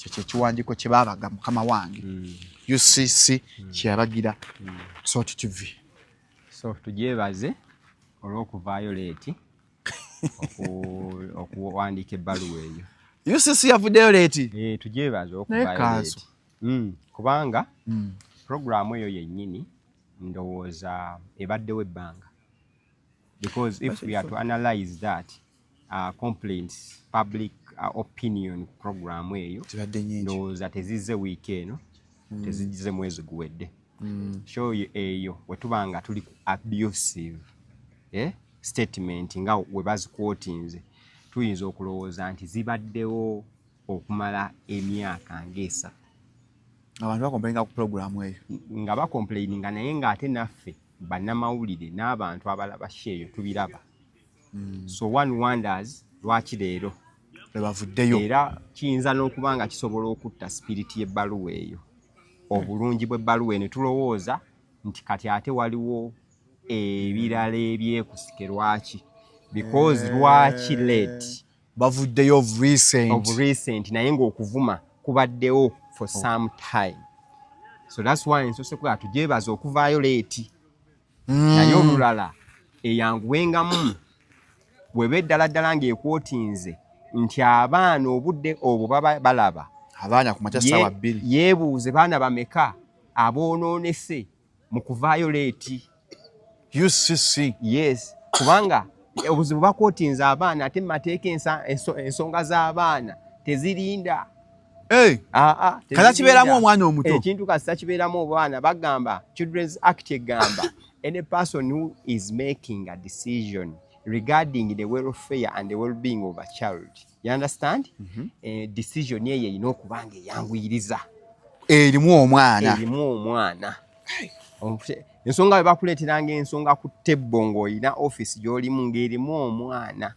Kyekyo ekiwandiiko kye baabaga mukama wange UCC kyeyabagira Salt TV. So tugyebaze olw'okuvaayo late okuwandiika ebbaluwa eyo. UCC yavuddeyo late. Eh, tugyebaze Naye okuvaayo kanso. late, kubanga programu eyo yennyini ndowooza ebaddewo ebbanga, because if we are to analyze that complaints, public opinion, programu eyo zibadde nyingi. Ndowooza tezizze wiiki eno, tezizze mwezi guwedde. Show eyo wetuba nga tuli ku abusive, eh, statement nga we bazikwotinze, tuyinza okulowooza nti zibaddewo okumala emyaka ng'esatu. Abantu bacomplaininga ku programu eyo. Nga bacomplaininga, naye ng'ate naffe bannamawulire n'abantu abalaba show eyo tubiraba. So one wonders lwaki leero lwe bavuddeyo. Era kiyinza n'okuba nga kisobola okutta spirit y'ebbaluwa eyo, obulungi bw'ebbaluwa eno. Tulowooza nti kati ate waliwo ebirala ebyekusike. Lwaki? Because lwaki late? Bavuddeyo of recent. Of recent, naye ng'okuvuma kubaddewo for some time. So that's why nsose kuga tugyebaza okuvaayo late, naye olulala eyanguwengamu bweba eddala ddala ng'ekwotinze nti abaana obudde obwo baba balaba abaana ku makya ssaawa 2. Yeebuuze baana bameka aboonoonese mu kuvaayo late. UCC. Yes, kubanga obuzibu bakwotinze abaana, ate mu mateeka ensonga z'abaana tezirinda. Hey, Aa, kasita tezirinda. Kibeeramu omwana omuto. Ekintu kasita kibeeramu obwana, bagamba Children's Act egamba any person who is making a decision regarding the welfare and the well-being of a child, you understand? Eh, decision eyo erina okuba nga eyanguyiriza. Erimu omwana. Erimu omwana. Ensonga bwe bakuleeteranga ensonga ku table ng'olina office gy'olimu ng'erimu omwana,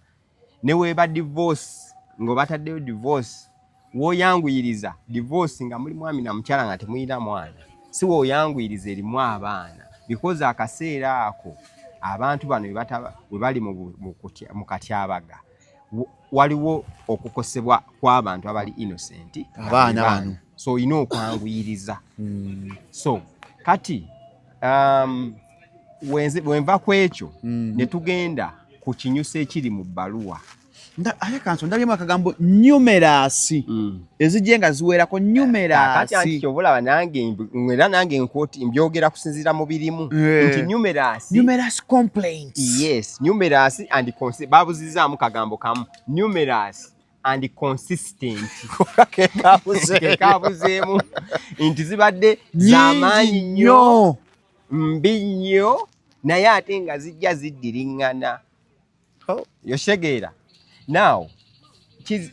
ne weeba divorce ng'obataddeyo divorce, w'oyanguyiriza divorce nga muli mwami na mukyala nga temulina mwana, si w'oyanguyiriza erimu abaana, because akaseera ako abantu bano we bali mu katyabaga, waliwo okukosebwa kw'abantu abali innocent. Abaana bano. So olina okwanguyiriza. So kati wenva ku ekyo ne tugenda ku kinyusi ekiri mu bbaluwa. Ate kanso ndabyemu akagambo numerous, ezijje nga ziwerako. Kati anti numerous. Kyova olaba nange era nange nkwoti mbyogera kusinziira mu birimu nti numerous. Numerous complaints. Yes, numerous and babuzizaamu kagambo kamu, numerous and consistent. Kekabuzeemu nti zibadde zamaanyi nnyo, mbi nnyo, naye ate nga zijja ziddiriŋŋana. Oh. Yosegeera now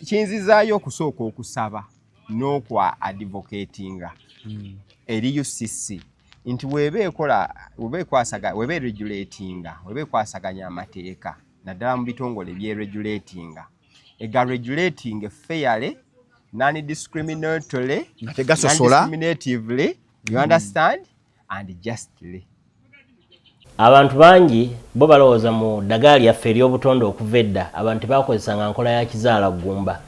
kinzizaayo okusooka okusaba n'okwa advocatinga eri UCC nti weeba ekola, weba ekwasaga, weba eregulatinga, weba ekwasaganya amateeka, naddala mu bitongole byeregulatinga, ega regulating fairly, non discriminatorily, nga tegasosola, non-discriminatively, you understand, and justly. Abantu bangi bo balowooza mu ddagala lyaffe ery'obutonde. Okuva edda abantu tebakozesanga nkola ya kizaala ggumba.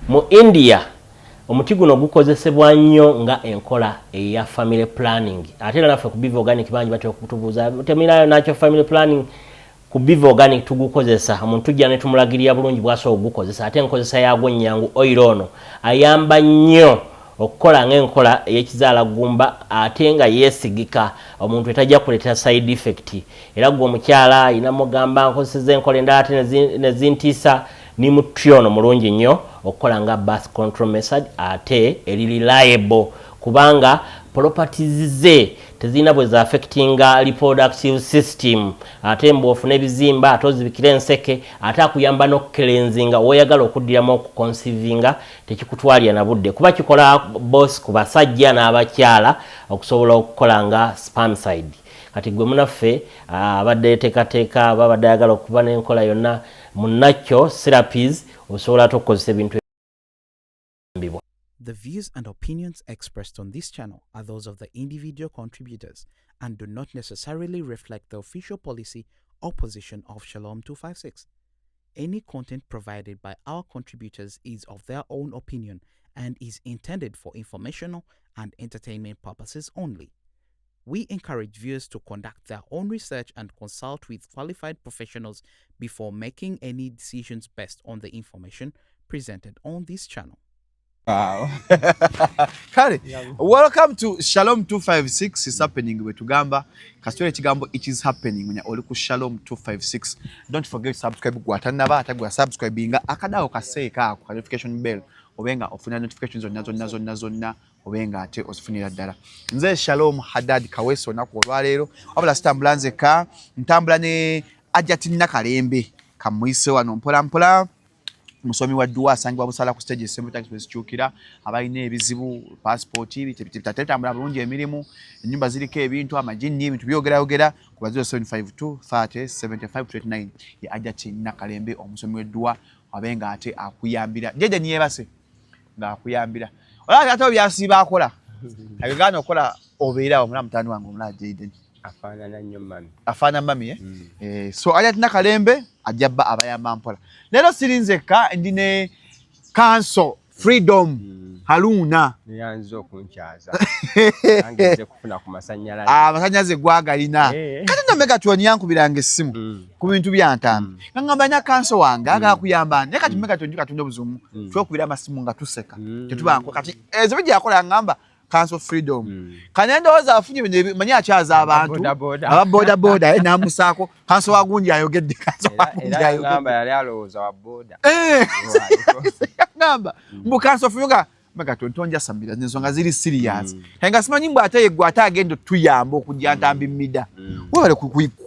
Mu India omuti guno gukozesebwa nnyo nga enkola eya family planning. Ate era naffe ku Biva Organic bangi batera okutubuuza, temirayo nakyo family planning? Ku Biva Organic tugukozesa, omuntu tujja ne tumulagirira bulungi bwasobola okugukozesa, ate enkozesa yaagwo nnyangu. Oil ono ayamba nnyo okukola ng'enkola ey'ekizaala ggumba, ate nga yeesigika, omuntu etajja kuleetera side effect. Era gwe omukyala ayina mugamba nkozeseza enkola endala ate nezintiisa, nimutty ono mulungi nnyo okukola nga birth control method, ate eri reliable kubanga properties ze tezirina bwe zaaffectinga reproductive system. Ate mbw'ofuna ebizimba, ate ozibikira enseke, ate akuyamba n'okucleansinga. Woyagala okuddiramu okuconceivinga tekikutwalira na budde, kuba kikola both ku basajja n'abakyala okusobola okukola nga spermicide. Kati gwe munaffe abadde yeteekateeka, aba abadde ayagala okuba n'enkola yonna munakyo therapies, osobola ate okukozesa ebintu mbibwa. The views and opinions expressed on this channel are those of the individual contributors and do not necessarily reflect the official policy or position of Shalom 256. Any content provided by our contributors is of their own opinion. and is intended for informational and entertainment purposes only. We encourage viewers to conduct their own research and consult with qualified professionals before making any decisions based on the information presented on this channel. Wow. Kale, welcome to Shalom 256 is happening. Bwe tugamba kasitole ekigambo "it is happening", manya oli ku Shalom 256. Don't forget to subscribe. Gwe atannaba, ate gwe subscribinga akadaawo kaseeka ako ka notification bell, obe nga ofuna notification zonna zonna zonna zonna, obe nga ate ozifunira ddala. Nze Shalom Haddad Kaweesi. Olunaku olwaleero wabula sitambula nzekka, ntambula ne Ajati Nakalembe. Kamuyise wano mpola mpola. Musomi wa dduwa, asangibwa Busala ku stage esembo taxi wezikyukira. Abalina ebizibu, passport bitetambula bulungi, emirimu, ennyumba ziriko ebintu, amajinni, ebintu byogerayogera, kuba 0752 30 75 29 ye Ajati Nakalembe, omusomi w'edduwa, abe nga ate akuyambira jeje niyebase ng'akuyambira. Olaba ate byasiiba akola agegaana okukola, obeerawo omulaba mutani wange omulaba Jaden. Afaanana nnyo mami. Afaana mami, eh? Eh, so Ajati Nakalembe ajja bba abayamba mpola. Leero siri nzekka, ndi ne Counsel Freedom Haruna. Neyanza okunkyaza, nange nze kufuna ku masanyalaze. Amasanyalaze gwagalina. Kati nno Megatron yankubiranga essimu ku bintu byantambi, nga ngamba nya counsel wange agala kuyamba, naye kati Megatron katunda obuzibu. Twekubira amasimu nga tuseka. Tetubanko kati ezo bijja ngamba Counsel Freedom kane ndowooza afunye bino manyi akyaza abantu. Boda boda. Aba boda boda, namusaako counsel wa gundi ayogedde, counsel wa Era gundi era ayogedde. yangamba yali alowooza wa boda. Yangamba mbu counsel Freedom nga Megatron tonjasamira, ensonga ziri serious. Kale nga simanyi mbw ate yegwe ate agenda otuyamba okujja Ntambi mida. Webale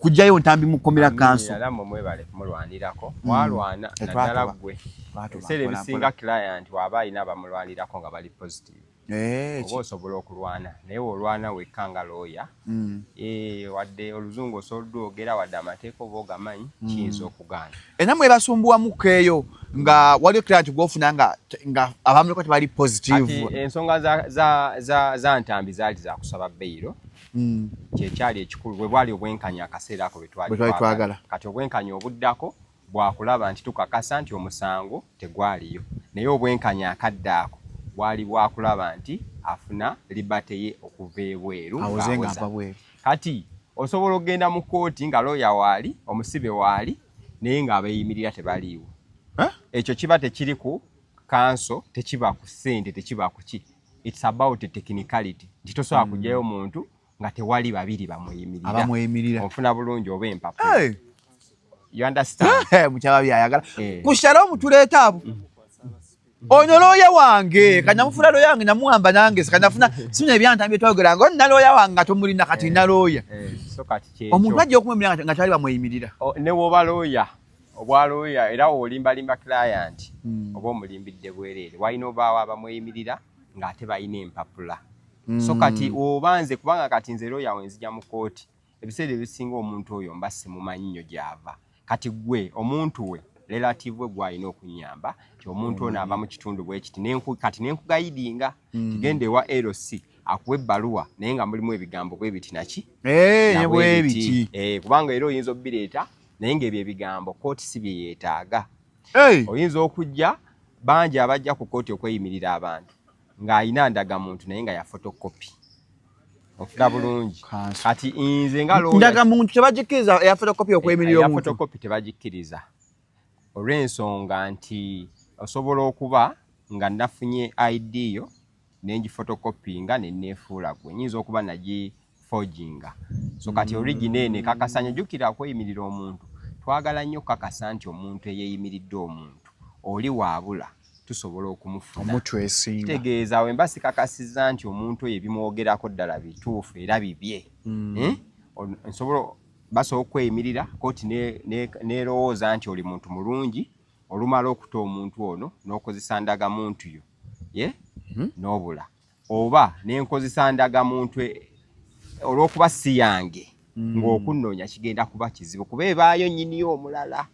kujjayo Ntambi mukomera, counsel. Era mmwe mwebale kumulwanirako, mwalwana Tetwatuba. naddala ggwe. Twatuba, Ebiseera mpola, ebisinga client waba alina abamulwanirako nga bali positive, oba osobola okulwana, naye olwana wekka nga looya, wadde oluzungu osobola olwogera, wadde amateeka oba ogamanyi, kiyinza okugaana. Era mwe basumbuwamuko eyo nga waliwo client gwofuna nga abamuliko tebali positive? Kati ensonga za Ntambi zaali zakusaba bail. Kyekyali ekikulu, bwe bwali obwenkanya akaseera ako bwe twali Bwe twali twagala. Kati obwenkanya obuddako bwakulaba nti tukakasa nti omusango tegwaliyo, naye obwenkanya akadde ako bwali bwakulaba nti afuna liberty ye okuva ebweru awoze nga ng'awoza. Ava bweru. Kati osobola okugenda mu kooti nga looya waali, omusibe waali, naye ng'abeeyimirira tebaliiwo. Eh? Ekyo kiba tekiri ku counsel, tekiba ku ssente, tekiba ku ki, it's about a technicality nti tosobola kugyayo muntu nga tewali babiri bamweyimirira. Abamweyimirira. Onfuna bulungi oba empapula? Hey. You understand? Mukyala byayagala. Eh. Ku Shalom tuleeta abo. Ono looya wange kanamufuna, looya wange namuwamba nange kanafuna sina ebyantambi twayogera nga nina looya wange nga tomulina, kati nina looya. Eh, so kati kyekyo. Omuntu ajja okumwemirira nga tewali bamweyimirira. Ne woba looya, obwa looya, era wolimbalimba client, oba omulimbidde bwereere. Walina obaawo abamweyimirira ng'ate balina empapula. So kati oba nze, kubanga kati nze looya we nzija mu kooti, ebiseera ebisinga omuntu oyo mba simumanyi nnyo gy'ava. Kati gwe omuntu we, relative we, gwalina okunyamba ti omuntu ono ava mu kitundu bwe kiti, kati nenkuguidinga tigenda ewa LC akuwa ebbaluwa, naye nga mulimu ebigambo bwe biti naki Eh, na ne bwe bwe biti. Eh, kubanga era oyinza obbireeta, naye ng'ebyo ebigambo kooti si bye yeetaaga. Hey. Oyinza okujja, bangi abajja ku kooti okweyimirira abantu ng'alina ndagamuntu naye nga ya photocopy. Ofuna bulungi? Counsel. Kati nze nga lawyer- Ndagamuntu tebagikkiriza eya photocopy okweyimirira Eya omuntu? photocopy tebagikkiriza, olw'ensonga nti osobola okuba nga nafunye ID yo nengiphotocopyinga neneefuula gwe, nyinza okuba nagiforginga. So kati original eno ekakasa. Jjukira, okweyimirira omuntu twagala nnyo okukakasa nti omuntu eyeeyimiridde omuntu oli waabula tusobola okumufuna. Omutwesinga. Kitegeeza we mba sikakasizza nti omuntu oyo ebimwogerako ddala bituufu era bibye. Eh? Nsobola basobola okweyimirira kooti nerowooza nti oli muntu mulungi, olumala okuta omuntu ono n'okozesa ndagamuntu yo ye n'obula, oba nenkozesa ndagamuntu olw'okuba si yange, ng'okunnoonya kigenda kuba kizibu kuba ebaayo nnyiniyo omulala.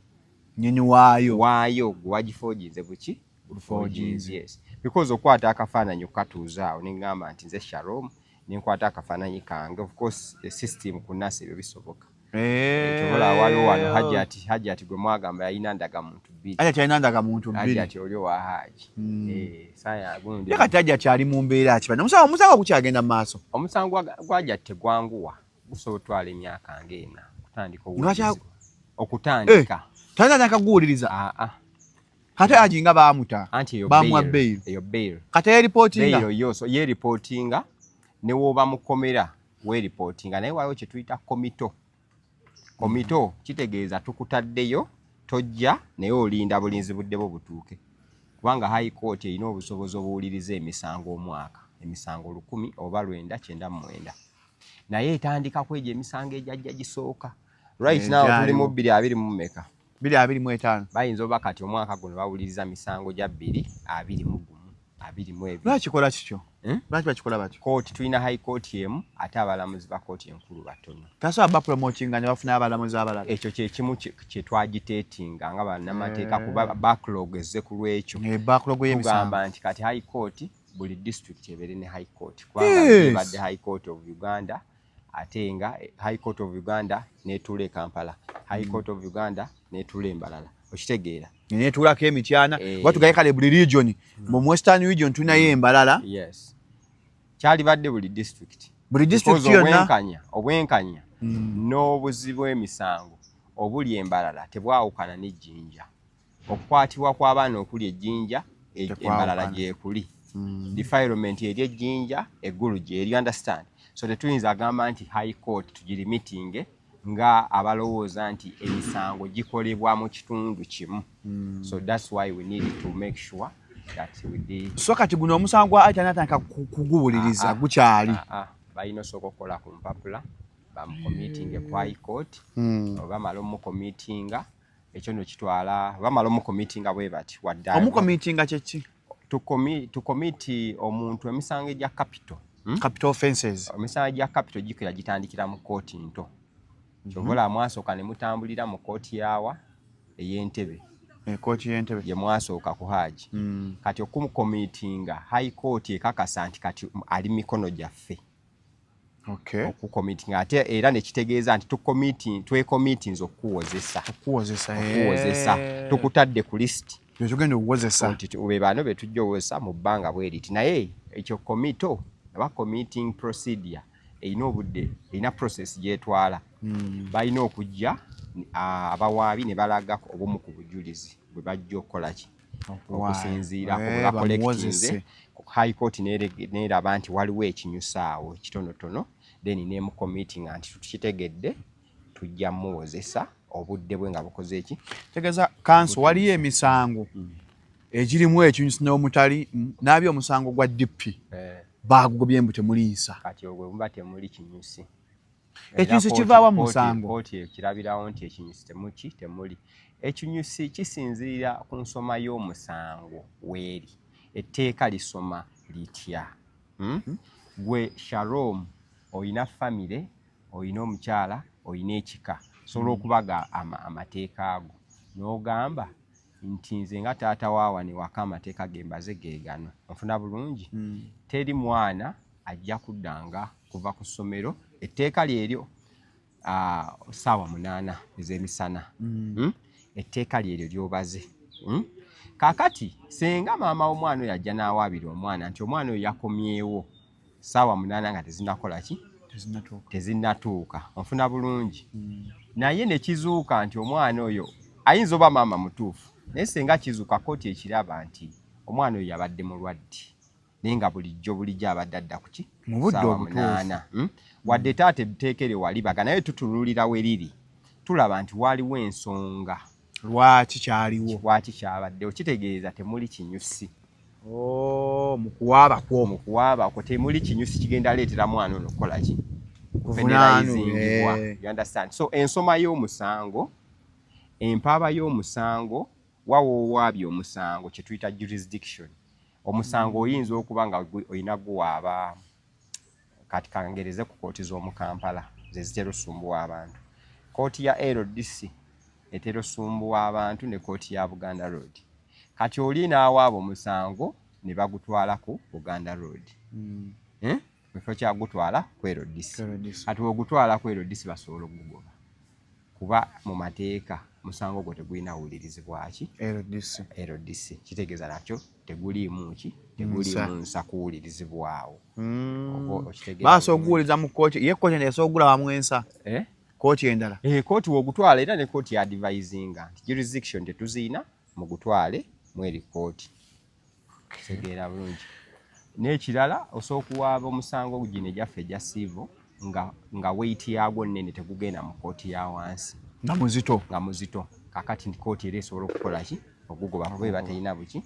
Nyini waayo. Waayo gwe wagiforginze buki. Forginze. Yes, because okwata akafaananyi okukatuuza awo neŋŋamba nti nze Shalom, nenkwata akafaananyi kange, of course the system ku nasi ebyo bisoboka. Kyobola waliwo wano Hajati, Hajati gwe mwagamba yalina ndagamuntu bbiri. Hajati alina ndagamuntu bbiri. Hajati oli owa Haji. Saya gundi. Ye kati Hajati ali mu mbeera ki bano? Omusango gukyagenda mu maaso. Omusango gwa Hajati tegwanguwa. Gusobola otwala emyaka ng'ena okutandika okuwulirizibwa. Okutandika. Tandika kuwuliriza. Kati Haji nga baamuta. Anti eyo bamuwa bail. Eyo bail. Kati ye-reportinga. Bail yo, so ye-reportinga ne w'oba mukomera we-reportinga, naye waliwo kye tuyita committal. Committal kitegeeza tukutaddeyo tojja, naye olinda bulinzi budde bwo butuuke, kubanga High Court erina obusobozi obuwuliriza emisango omwaka, emisango 1000 oba 999, naye etandika kwegyo emisango egyajja gisooka. Right now tuli mu 2020 mmeka? 2025. Bayinza oba kati omwaka guno bawuliriza misango gya 2021, 22. Lwaki kikola kityo? Lwaki bakikola batyo? Kooti tulina High Court emu, ate abalamuzi ba kooti enkulu batono. Tasobola bapromotinga ne bafuna abalamuzi abalala? Ekyo kyekimu kye twagiteetinga nga bannamateeka, kuba backlog ezze ku lwekyo. Backlog y'emisango. Tugamba nti kati High Court, buli district ebeere ne High Court, kubanga ebadde High Court of Uganda, ate nga High Court of Uganda netuula e Kampala, High Court of Uganda netuula Embalala, okitegeera? Netuulako Emityana. Oba tugaye kale buli region, mu Western Region tulinayo Embalala. Yes, kyalibadde buli district. Buli district yonna. Obwenkanya, obwenkanya n'obuzi bw'emisango obuli Embalala tebwawukana n'Ejjinja. Okukwatibwa kw'abaana okuli Ejjinja, Embalala gyekuli. Defilement eri Ejjinja, eggulu gyeri, understand? So tetuyinza agamba nti High Court tugirimitinge nga abalowooza nti emisango gikolebwa mu kitundu kimu. So that's why we need to make sure that we did. So kati guno omusango gwa aita natandika kuguwuliriza? Gukyali? Balina osooka okukola ku mpapula, bamucommittinge ku High Court. Bamala omucommittinga, ekyo no kitwala, bamala omucommittinga bwe bati wadde Omucommittinga kyeki? To commit omuntu emisango egya capital, Capital offenses. Emisango egya capital gikira gitandikira mu kooti nto. Kyova olaba mwasooka ne mutambulira mu kooti yawa ey'Entebe. Kooti y'Entebe. Gye mwasooka ku Haji. Kati okumucommittinga, High Court ekakasa nti kati ali mikono gyaffe. Okucommittinga ate era nekitegeeza nti twecommittinze okuwozesa. Okuwozesa. Okuwozesa, tukutadde ku list. Tugenda okuwozesa. Nti be bano be tujja owozesa mu bbanga bwe riti. Naye ekyo committal oba committing procedure erina obudde, erina process gyetwala. Balina okujja abawaabi ne balaga obumu ku bujulizi bwe bajja okukola ki, okusinziira ku bwe bacollectinze. High Court neeraba nti waliwo ekinyusaawo ekitonotono, then nemucommittinga nti tukitegedde, tujja muwozesa obudde bwe nga bukoze eki. Tegeeza counsel, waliyo emisango egirimu ekinyusi n'omutali n'abye. Omusango gwa DP bagugobye mbu temuliisa. Kati ogwo muba temuli kinyusi. Ekinyusi kivaawa mu musango? Kooti ekirabirawo nti ekinyusi temuki, temuli ekinyusi. Kisinziira ku nsoma y'omusango weeri, etteeka lisoma litya, Gwe Shalom oyina famire, oyina omukyala, oyina ekika, sobola okubaga amateeka ago n'ogamba nti nze nga taata waawa newaka amateeka gembaze geegano, onfuna bulungi? Teri mwana ajja kuddanga kuva ku ssomero, etteeka lyeryo, saawa 8 ez'emisana. Etteeka lyeryo lyobaze, Kaakati senga maama w'omwana oyo ajja n'awaabira omwana nti omwana oyo yakomyewo saawa 8 nga tezinakola ki, tezinnatuuka, onfuna bulungi? Naye ne kizuuka nti omwana oyo ayinza oba maama mutuufu, naye senga kizuuka kooti ekiraba nti omwana oyo yabadde mulwadde, naye nga bulijjo bulijjo abadde adda kuki Mu budde saawa obutuufu. 8, Wadde taata etteeka eryo walibaga, naye tutunuulira we riri, tulaba nti waliwo ensonga. Lwaki kyaliwo? Lwaki kyabaddewo? Kitegeeza temuli kinyusi. Oh, mu kuwaaba kwo. Mu kuwaaba kwo temuli kinyusi kigenda leetera mwana ono kukola ki? Kuvunaanwa. Penalizingibwa. You understand? So ensoma y'omusango, empaaba y'omusango, wawowaabye omusango, kye tuyita jurisdiction. Omusango oyinza okuba nga olina guwaaba, kati kangereze ku kooti z'omu Kampala, ze zitera osumbuwa abantu. Kooti ya LDC etera osumbuwa abantu ne kooti ya Buganda Road. Kati oli n'awaaba omusango ne bagutwala ku Buganda Road, Eh? Mu kifo kyagutwala ku LDC. LDC. Kati ogutwala ku LDC basobola okugugoba. Kuba mu mateeka musango gwo tegulina wulirizibwaki. LDC. LDC kitegeeza nakyo teguliimu ki, teguliimu nsa kuwulirizibwawo. Basobola okuwuliza mu kkooti ye, kkooti endala esobola okugulabamu ensa? Eh? Kkooti endala. Eh, kkooti wogutwala, era ne kkooti advisinga nti jurisdiction tetuziina, mugutwale mweri kkooti. Kitegeera bulungi. N'ekirala, osobola okuwaaba omusango gino egyaffe egya civil nga weight yaagwo nnene, tegugenda mu kkooti ya wansi. Nga muzito. Nga muzito. Kakati nti kkooti era esobola okukola ki? Ogugoba, kuba eba terina buki,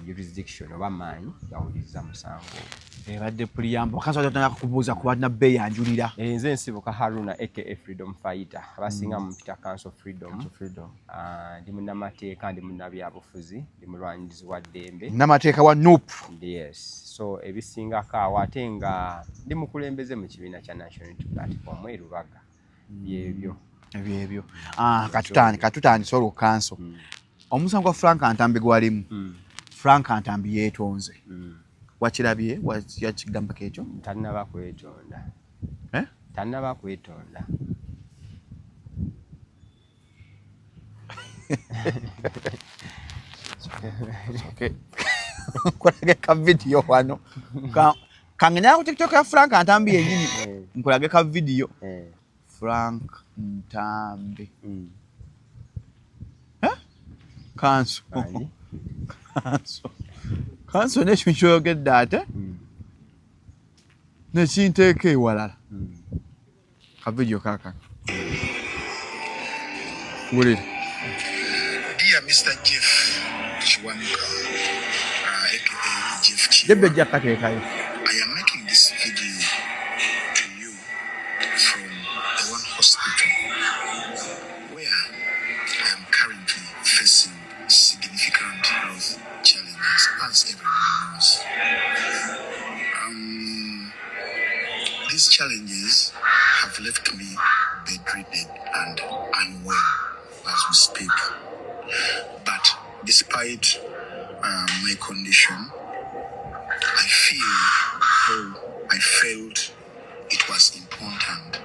jurisdiction oba maanyi gawuliriza musango. Ebadde preamble. Kanso totandika kubuuza kuba nabbeeyanjulira. Eh, nze Nsibuka Haruna aka Freedom Fighter, abasinga mumpita Council Freedom. Ndi munnamateeka, ndi munnabyabufuzi, ndi mulwanirizi wa ddembe. Namateeka wa NUP. Yes, so ebisingako awo, ate nga ndi mukulembeze mu kibiina kya National Unity Platform e Rubaga. Byebyo. Ebyebyo. Katutandise olwo, Kanso. Omusango gwa Frank Ntambi gwalimu. Frank Ntambi yeetonze. Wakirabye? Yakigambako ekyo? Tannaba kwetonda. Eh? Tannaba kwetonda. Okay. Nkulage ka video wano. Kangenya ku TikTok ya Frank Ntambi yennyini. Nkulage ka video. Frank Ntambi. Eh? Kanso. Angi? Kanso. Kanso n'ekintu kyoyogedde ate nekinteeka ewalala. Ka video kaakano. Wulira. Dear Mr. Jeff Kiwanuka, aka Jeff Kiwa, Jebbe ojja kukateekayo. I am making this video to you from the one hospital where I am currently facing significant health challenges, as everyone knows. These challenges have left me bedridden and unwell as we speak. But despite my condition, I feel or I felt it was important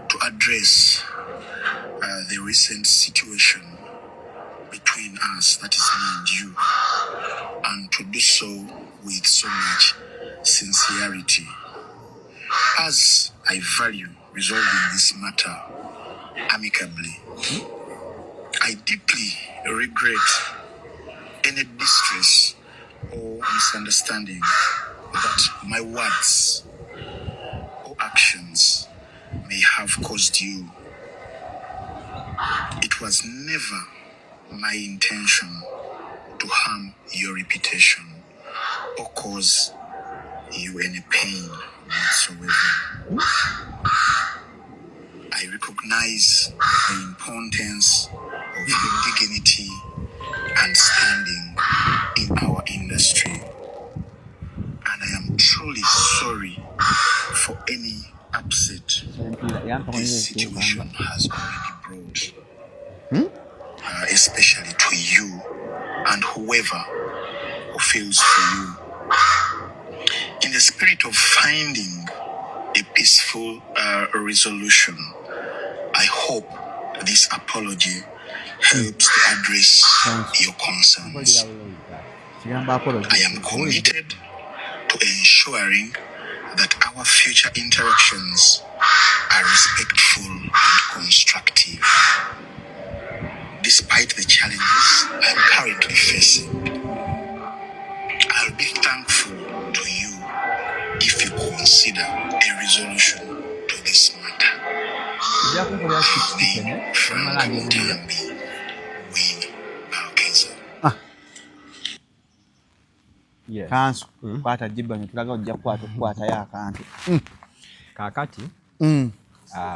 to address the recent situation between us, that is me and you, and to do so with so much sincerity. As I value resolving this matter amicably, I deeply regret any distress or misunderstanding that my words or actions may have caused you. It was never my intention to harm your reputation or cause you any pain whatsoever. I recognize the importance of your dignity and standing in our industry, and I am truly sorry for any upset this situation has already brought, especially to you and whoever who feels for you. In the spirit of finding a peaceful resolution, I hope this apology helps to address your concerns. Mpulira bulungi taata. Kigambo apology. I am committed to ensuring that our future interactions are respectful and constructive. Despite the challenges I am currently facing, I'll be thankful to you if you consider a resolution to this matter. Ojja kunkolera chicken. Me, Frank Namala ndyewulira. Ntambi, Win Balkeza. Yes. Kanso, kwata jibba netulaga ojja kukwata okukwatayo akantu. Kaakati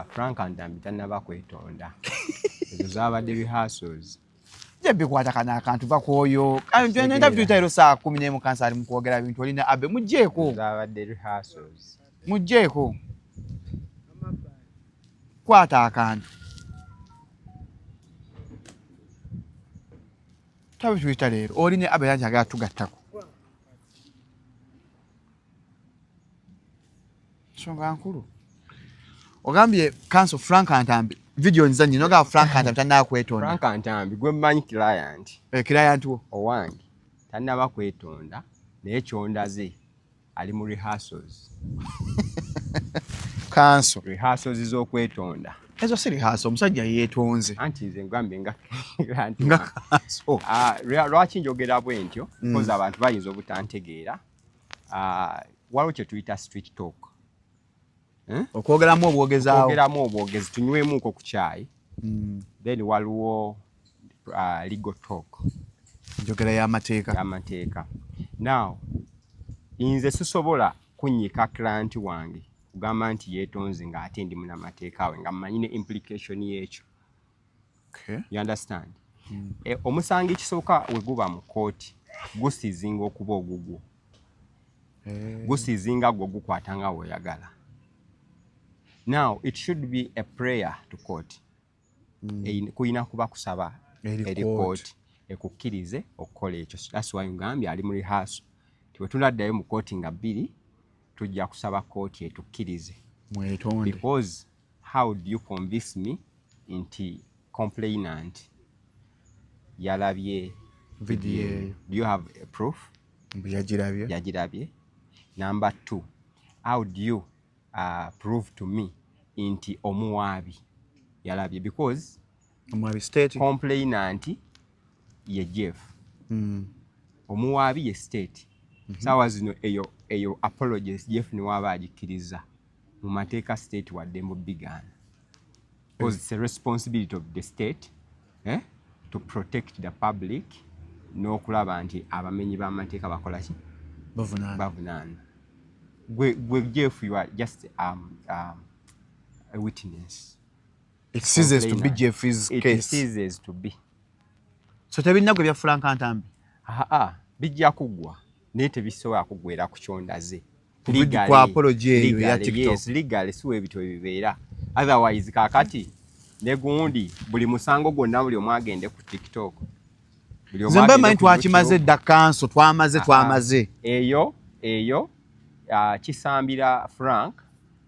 Frank Ntambi tannaba kwetonda, ezo zaabadde rehearsals. Jebbi, kwata kano akantu, va kwoyo. Interview saa 11, Kanso ali mu kwogera bintu, olina abe mugjeeko. Zaabadde rehearsals. Mugjeeko, kwata akantu. Tabituyita leero oli ne abe yanti agala tugattako nsonga nkulu. Ogambye Kanso Frank Ntambi Video nzanyi noga Frank Ntambi tannaba kwetonda. Frank Ntambi gwe mmanyi client. Eh, client wo. Owange tannaba kwetonda, naye kyondaze ali mu rehearsals. Kanso. Rehearsals z'okwetonda. Ezo si rehearsal, omusajja yeetonze. Anti nze ngambye nga client Nga wange. kanso. Ah, lwaki njogera bwe ntyo? Because abantu bayinza obutantegeera. Ah, waliwo kye tuyita street talk. Eh? Okwogeramu obwogezaawo. Okwogeramu obwogezi, tunywemuko ku kyayi. Then waliwo legal talk. Njogera y'amateeka. Y'amateeka. Now, nze sisobola kunnyika client wange kugamba nti yeetonze ng'ate ndi munnamateeka we, nga mmanyi ne implication y'ekyo. You understand? E, omusango ekisooka we guba mu kooti gusiizinga okuba ogugwo. Gusiizinga gwe gukwata nga weoyagala. Now, it should be a prayer to court. Kuyina kuba kusaba eri eri court. Kooti ekukkirize okukola ekyo. That's why ngambye ali mu rehearsal. Ti bwe tunaddayo mu kooti nga 2, tujja kusaba kooti etukkirize. Mwetonde. Because how do you convince me nti complainant yalabye video eyo? Do you have a proof? Mbu yagirabye. Yagirabye. Number two, how do you prove to me nti omuwaabi yalabye? Because Omuwaabi state. Complainant ye Jeff. Omuwaabi ye state. Saawa zino eyo apologies Jeff niwaaba agikkiriza, mu mateeka state wadde mu bigaana, because it's a responsibility of the state, eh, to protect the public n'okulaba nti abamenyi b'amateeka bakola ki? Bavunaana. Bavunaana. Gwe Jeff, you are just a witness. It ceases to be Complainant. Jeffrey's It case. ceases to be. So tebinagwe bya Frank Ntambi. Aa, bijja kuggwa, naye tebisobola kuggwera ku kyondaze. Ku apology eyo eya TikTok. Yes, legally si webityo bibeera. Otherwise kakati ne gundi buli musango gwonna buli omu agende ku TikTok. Buli omu Nze mba agende manyi ku twakimaze YouTube. dda kanso, twamaze. Ah, Twamaze. Eyo kisambira Frank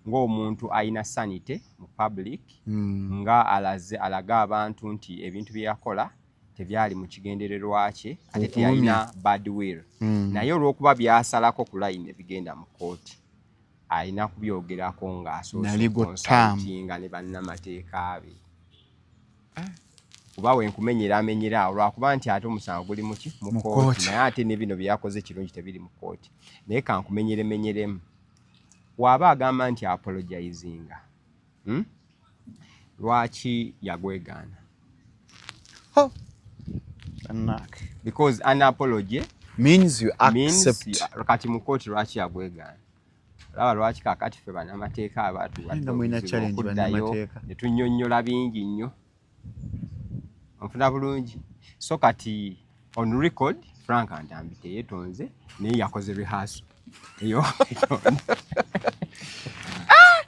ng'omuntu alina sanity mu public, nga alaze alaga abantu nti ebintu bye yakola tebyali mu kigendererwa kye, ate teyalina bad will. Naye olw'okuba byasalako ku line ebigenda mu kooti, alina kubyogerako ng'asoose Na legal term. consultinga ne bannamateeka be, kuba wenkumenyera amenyera awo, lwakuba nti ate omusango guli muki? Mu Mu kooti. kooti. Naye ate ne bino bye yakoze kirungi tebiri mu kooti, naye kankumenyeremenyeremu. Waaba agamba nti apologizinga, Lwaki yagwegaana? Ho. Bannange. Because an apology means you means accept. Kati mu kooti lwaki yagwegaana? Olaba lwaki kakati ffe bannamateeka abatuwadde Nga mulina obuzibu challenge okuddayo bannamateeka. ne tunnyonnyola bingi nnyo. Onfuna bulungi? So kati on record Frank Ntambi teyeetonze, naye yakoze rehearsal eyo.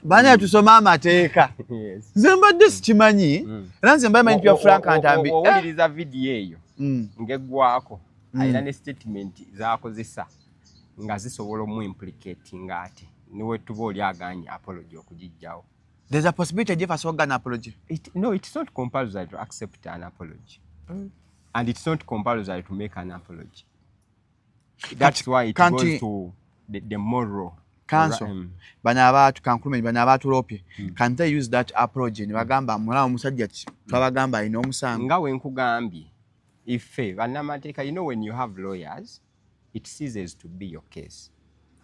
Bana tusome amateeka. Yes. Nze mbadde sikimanyi. Era nze mbadde manyi bya Frank Ntambi. Owuliriza vidiyo eyo ng'eggwako, alina ne statement zakozesa nga zisobola omuimplicatinga, ate niwe tuba oli aganye apology okugijjawo. There's a possibility Jeff asobola an apology. No, it's not compulsory to accept an apology. And it's not compulsory to make an apology. That's why it Can't goes to the moral. Counsel, bano abantu kankulume, bano abatulopye, can they use that apology ne bagamba mulaba omusajja ki twabagamba alina omusango? Nga we nkugambye, ife bannamateeka, you know, when you have lawyers, it ceases to be your case.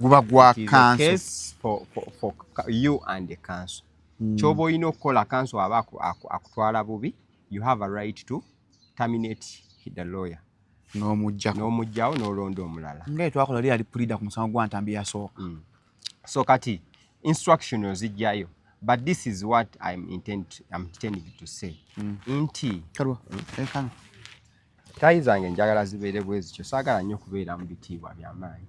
Guba gwa It is a counsel. case for you and the counsel. Kyoba olina okukola, counsel aba akutwala bubi, you have a right to terminate the lawyer. N'omuggyako. N'omugjawo n'olonda omulala. Nga twakola li ali pulida ku musango gwa Ntambi yasooka. So kati instruction ozijjayo, but this is what I'm intending to say nti Kalwa ekano. Tayi zange njagala zibeere bwe zityo. Saagala nnyo kubeera mu bitiibwa byamaanyi.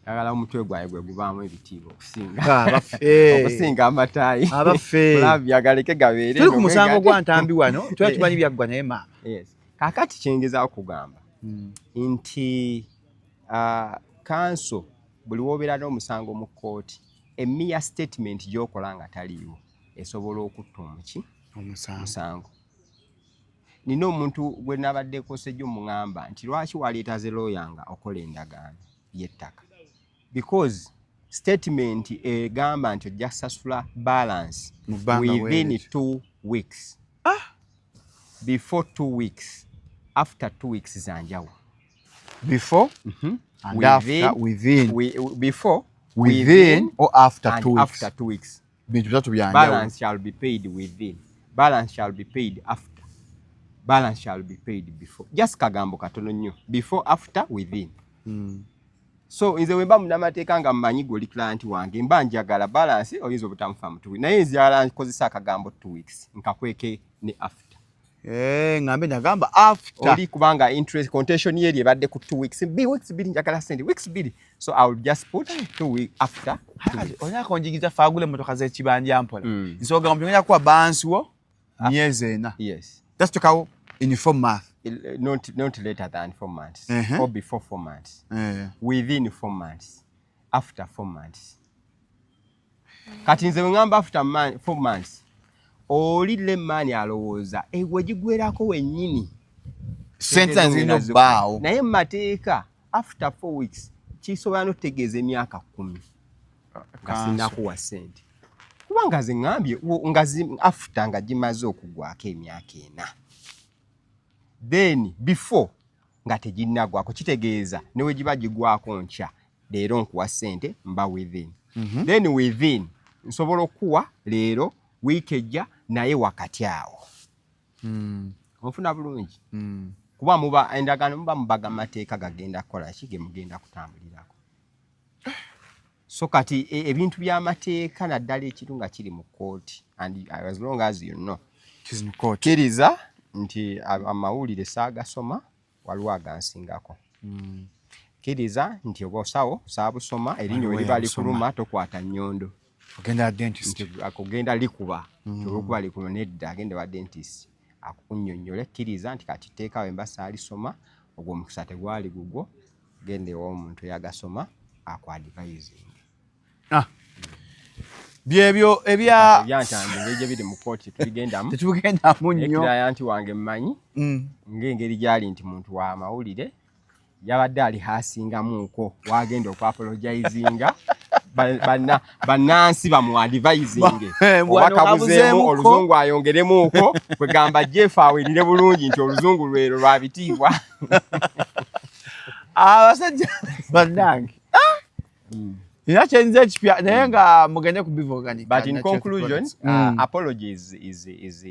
Njagala omutwe gwange gwe gubaamu ebitiibwa okusinga Abaffe. okusinga amataayi. Abaffe. Kulabya galeke gabeere Tuli ku eno musango bwe gwa gati. Ntambi wano, tuba tumanyi byaggwa, naye maama. Yes. Kaakati kyengezaako kugamba nti counsel buli wobeera n'omusango mu kkooti, emiya statement gy'okola nga taliiwo esobola okutta omuki. Omusango. Nina omuntu gwe nabaddeko sejjo muŋŋamba nti lwaki waleeta ze lawyer nga okola endagaano y'ettaka, because statement egamba nti ojja kusasula balance Mu bbanga within bweriti. 2 weeks, before 2 weeks, after 2 weeks zanjawulo. Before and after, within. Before, within or after and 2 weeks. After 2 weeks. Bintu bisatu byanjawulo. Balance shall be paid within, balance shall be paid after, balance shall be paid before. Just kagambo katono nnyo: before, after, within. So nze wemba munamateeka nga mmanyi gwe oli client wange, mba njagala balance oyinza obutamufa mu 2 weeks, naye nziyala nkozesa akagambo 2 weeks nkakweke ne after. Eh, ngambe nagamba after. Oli kubanga interest contention yeri ebadde ku 2 weeks, weeks 2 njagala sente weeks 2, so I will just put 2 week after 2 weeks. Olina konjigiza faagula emmotoka z'ekibanja mpola. Nsooka ngombe kuwa balance wo myezi 4. Yes. That's tokawo in 4 months. Not later than 4 months or before 4 months, within 4 months, after 4 months. Kati nze wengamba after 4 months, oli lemmaani alowooza ewe gigwerako wennyini. Sente zange zirina obbaawo. Naye mu mateeka after 4 weeks kisobola n'okutegeeza emyaka 10 nga sinnakuwa sente, kubanga ze ŋŋambye nga after nga gimaze okugwako emyaka 4, then before nga teginnagwako kitegeeza ne we giba gigwako nkya, leero nkuwa ssente mba within. Then within nsobola okukuwa leero, wiiki ejja, naye wakati awo. Onfuna bulungi? Kuba muba endagaano muba mubaga mateeka gagenda kukola ki ge mugenda kutambulirako. So kati ebintu by'amateeka naddala ekintu nga kiri mu kooti, and as long as you know, Kiri mu kooti. Kkiriza nti amawulire saagasoma, waliwo agansingako. Kkiriza nti obusawo saabusoma, erinnyo Waliwo we liba yabusoma. likuluma tokwata nnyondo. Ogenda dentist. Nti akugenda likuba olwokuba likuba nedda, agenda wa dentist akukunnyonnyola. Kkiriza nti kati tteeka we mba saalisoma, ogwo omukisa tegwali gugwo, genda ew'omuntu eyagasoma aku advising. Ah. Byebyo ebya Ebyantambi engeri gye biri mu kooti tubigendamu. Tetubigendamu nnyo. Client wange mmanyi ng'engeri gyali nti muntu wa mawulire, yabadde ali hasingamuuko wagenda oku apologizinga bannansi bamu advisinge oba Wano kabuzeemu kabuzeemuko. Oluzungu ayongeremuuko kwegamba Jeff awulire bulungi nti oluzungu lwero lwa bitiibwa. Abasajja bannange, nina kyenza ekipya naye nga mugende ku Biva Organic. But in conclusion, apologies is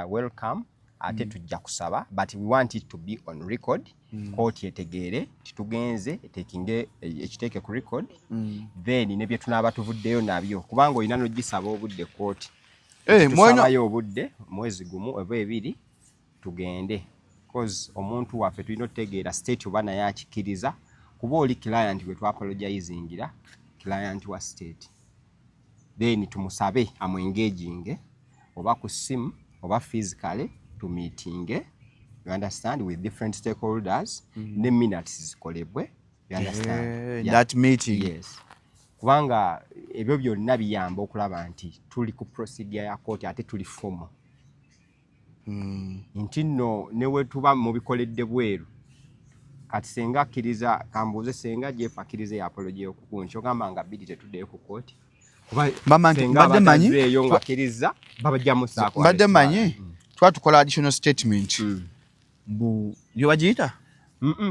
welcome, ate tujja kusaba, but we want it to be on record. Kooti etegeere titugenze etekinge ekiteeke ku record. Then ne bye tunaaba tuvuddeyo nabyo, kubanga olina n'ogisaba obudde kooti. Eh, Tusabayo obudde mwezi 1 oba 2 tugende, cause omuntu waffe tulina otutegeera state oba naye akikkiriza, kuba oli client gwe twapologizingira, client wa state, then tumusabe amu engaginge oba ku ssimu oba physically tumeetinge, you understand, with different stakeholders, ne minutes zikolebwe, you understand? Eh, Yeah. that meeting. Yes, kubanga ebyo byonna biyamba okulaba nti tuli ku procedure ya kooti ate tuli formal, nti nno ne we tuba mubikoledde bweru. Kati senga akkiriza, kambuuze, senga Jeff akkiriza eyo apology okukunki ogamba nga bbiri tetuddeyo ku kooti, kuba Mama nti senga mbadde manyi abatazeeyo ng'akkiriza babajjamu saako. Mbadde manyi twatukola additional statement mbu yo bagiyita.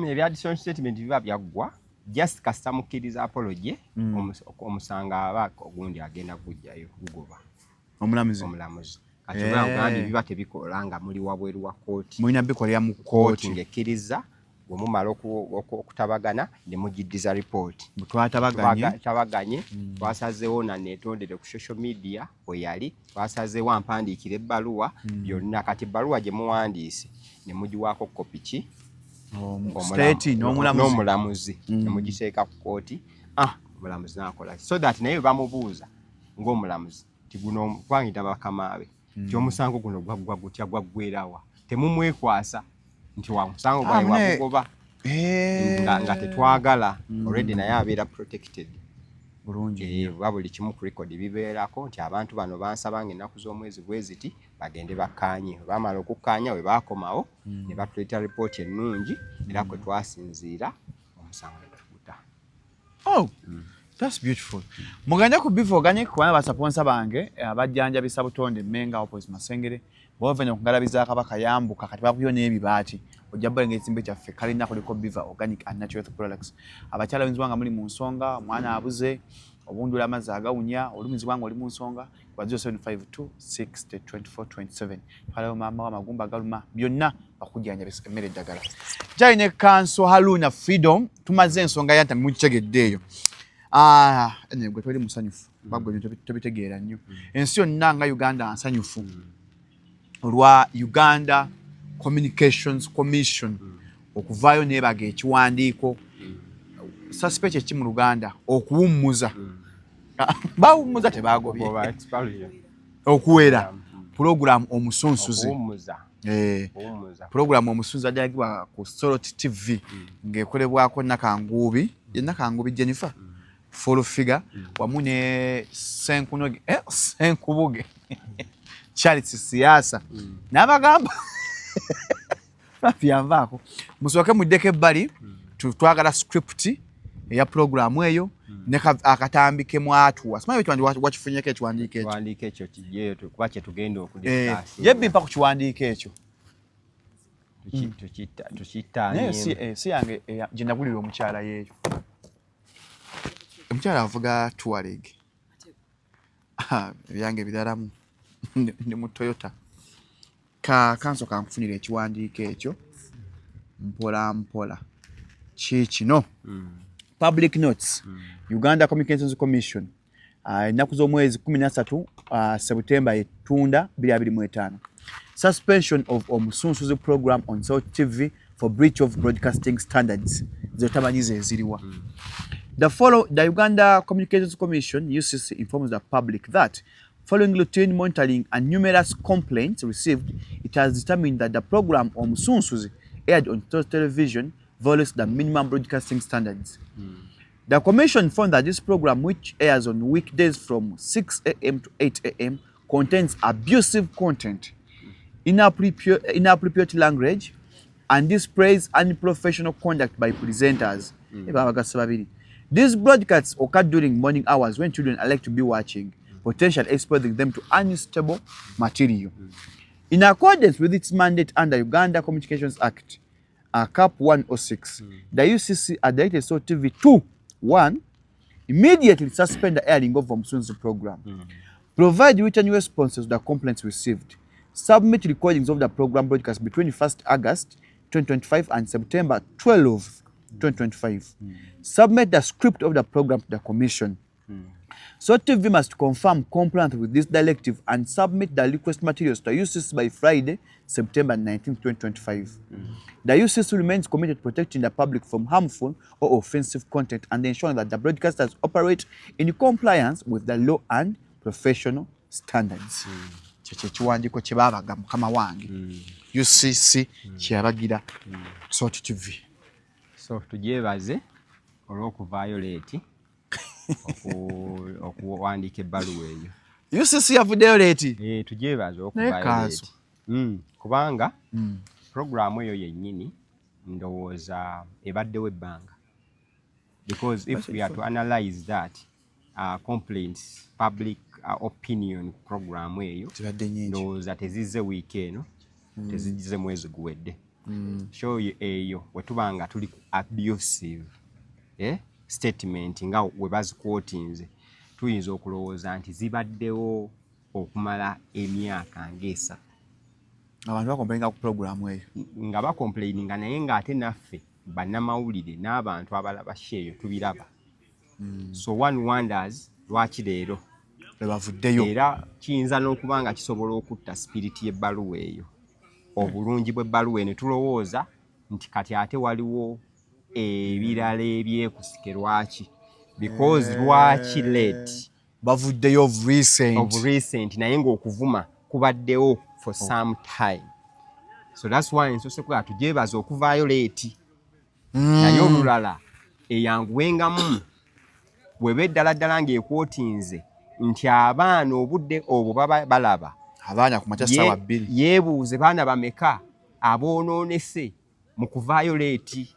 Ebya additional statement biba byaggwa, just kasita mukkiriza apology, omusango aba ogundi agenda gujjayo gugoba. Omulamuzi. Omulamuzi kati oba ogambye biba tebikola nga muli wabweru wa kooti. Mulina bikolera mu kooti kooti. Ng'ekkiriza bwe mumala okutabagana ne mugiddiza ripooti. Bwe twatabaganye. Tabaganye, twasazeewo na neetondere ku social media bwe yali twasazeewo ampandiikira ebbaluwa byonna. Kati ebbaluwa gye muwandiise ne mugiwaako kopi ki? State n'omulamuzi. N'omulamuzi ne mugiteeka ku kooti. Ah, omulamuzi nakola ki? So that naye bwe bamubuuza ng'omulamuzi ti guno kubangita bakamaabe ti omusango guno gwaggwa gutya, gwaggwerawa, temumwekwasa nti wa musango Ah, gwawe mune- wagugoba Eh. nga tetwagala already naye abeera protected. Bulungi. Oba buli kimu ku record bibeerako nti abantu bano bansaba nga ennaku z'omwezi bwe ziti bagende bakkaanye. Bwe baamala okukkaanya, bwe baakomawo ne batuleetera ripooti ennungi, era kwe twasinziira omusango ne tuguta. Oh, that's beautiful. Mugende ku Biva Organic kubanga basponsa bange abajjanjabisa butonde Mmenga opposite Masengere. Bw'ova ku ngalabi za Kabaka yambuka kati bakuyo n'ebibaati. Ojja bbalenga ekizimbe kyaffe kalina kuliko Biva Organic and Natural Health Products. Abakyala bayinza nga muli mu nsonga, omwana abuze, obundula amazzi agawunya, olumizibwa nga oli mu nsonga, wa 0752 60 24 27. Twalayo maama w'amagumba agaluma, byonna bakujjanjabisa emmere eddagala. Gyali ne Kanso Haruna Freedom, tumaze ensonga ya Ntambi mukitegedde eyo. Ah, anyway, gwe toli musanyufu, bagwe tobitegeera nnyo. Ensi yonna nga Uganda nsanyufu olwa Uganda Communications Commission okuvaayo neebaga ekiwandiiko suspect eki mu Luganda okuwummuza. Bawummuza tebagobye. Oba expulsion. Okuwera pulogulaamu Omusunsuzi. Okuwummuza. Eh, Okuwummuza. Pulogulaamu Omusunsuzi ajagibwa ku Salt TV ng'ekolebwako Nakanguubi, ye Nakanguubi Jennifer Full Figure wamu ne Senkunoge, Senkubuge Charles Siasa n'abagamba yanvaako musooke muddeko ebbali, twagala script eya pulogulaamu eyo ne akatambi ke mwatuwa. Simanyi wakifunyeko ekiwandiiko ekyo? Ekiwandiiko ekyo kijjeeyo kuba kye tugenda Eh, ye bimpa ku kiwandiiko ekyo. Okudiskasinga. Naye si yange gye nagulira omukyala yeeyo. Omukyala avuga Touareg. Ah, ebyange biralamu, ndi mu Toyota. Ka kanso kankufunira ekiwandiiko ekyo mpola mpola. Kiikino: public notes, Uganda Communications Commission, ennaku z'omwezi 13 September etunda 2025, suspension of Omusunsuzi program on Salt TV for breach of broadcasting standards. Zotamanyi ze ziriwa? The Uganda Communications Commission, UCC, informs the public that following routine monitoring and numerous complaints received, it has determined that the program Omusunsuzi aired on Salt Television violates the minimum broadcasting standards. The commission found that this program, which airs on weekdays from 6 a.m. to 8 a.m., contains abusive content, inappropriate language, and displays unprofessional conduct by presenters. Babagasa babiri. These broadcasts occur during morning hours when children are like to be watching, potentially exposing them to unsuitable material. In accordance with its mandate under Uganda Communications Act, Cap 106, the UCC directed Salt TV to 1. Immediately suspend the airing of Omusunsuzi program, provide written responses to the complaints received, submit recordings of the program broadcast between 1st August 2025 and September 12, 2025, submit the script of the program to the commission. Salt TV must confirm compliance with this directive and submit the request materials to UCC by Friday, September 19, 2025. The UCC remains committed to protecting the public from harmful or offensive content and ensuring that the broadcasters operate in compliance with the law and professional standards. Kyekyo ekiwandiiko kye baabaga mukama wange UCC kyeyabagira Salt TV. So tugyebaze olw'okuvaayo late okuwandiika ebbaluwa eyo. UCC yavuddeyo late. Eh, tugyebaze Naye okuvaayo kanso. late, kubanga puroguramu eyo yennyini ndowooza ebaddewo ebbanga, because if we are to analyze that complaints, public opinion, program eyo zibadde nyingi. Ndowooza tezizze wiiki eno, tezizze mwezi guwedde. Show eyo wetuba nga tuli ku abusive, eh, statement nga we bazikwotinze, tuyinza okulowooza nti zibaddewo okumala emyaka ng'esatu. Abantu bacomplaininga ku puroguramu eyo. Nga bacomplaininga, naye ng'ate naffe bannamawulire n'abantu abalaba show eyo tubiraba. So one wonders lwaki leero lwe bavuddeyo. Era kiyinza n'okuba nga kisobola okutta spirit y'ebbaluwa eyo, obulungi bw'ebbaluwa eno. Tulowooza nti kati ate waliwo ebirala ebyekusike. Lwaki? Because lwaki late? Bavuddeyo of recent. Of recent, naye ng'okuvuma kubaddewo for some time. So that's why nsose kuga tugyebaza okuvaayo late, naye olulala eyanguwengamu. Weba eddala ddala ng'ekwotinze nti abaana obudde obwo baba balaba abaana ku makya ssaawa 2. Yeebuuze baana bameka aboonoonese mu kuvaayo late.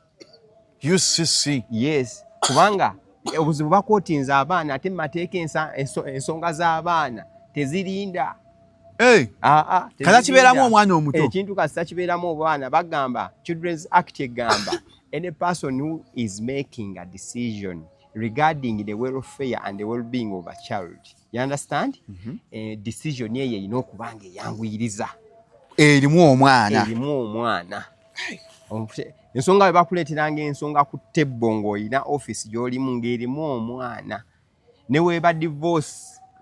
UCC. Yes, kubanga obuzibu bakwotinze abaana, ate mu mateeka ensonga z'abaana tezirinda. Hey, Aa, kasita kibeeramu tezirinda. Omwana omuto. Ekintu kasita kibeeramu obwana, bagamba Children's Act egamba any person who is making a decision regarding the welfare and the well-being of a child, you understand? Decision eyo erina okuba nga eyanguyiriza erimu omwana. Erimu omwana. Ensonga bwe bakuleeteranga ensonga ku table ng'olina office gy'olimu ng'erimu omwana, ne weeba divorce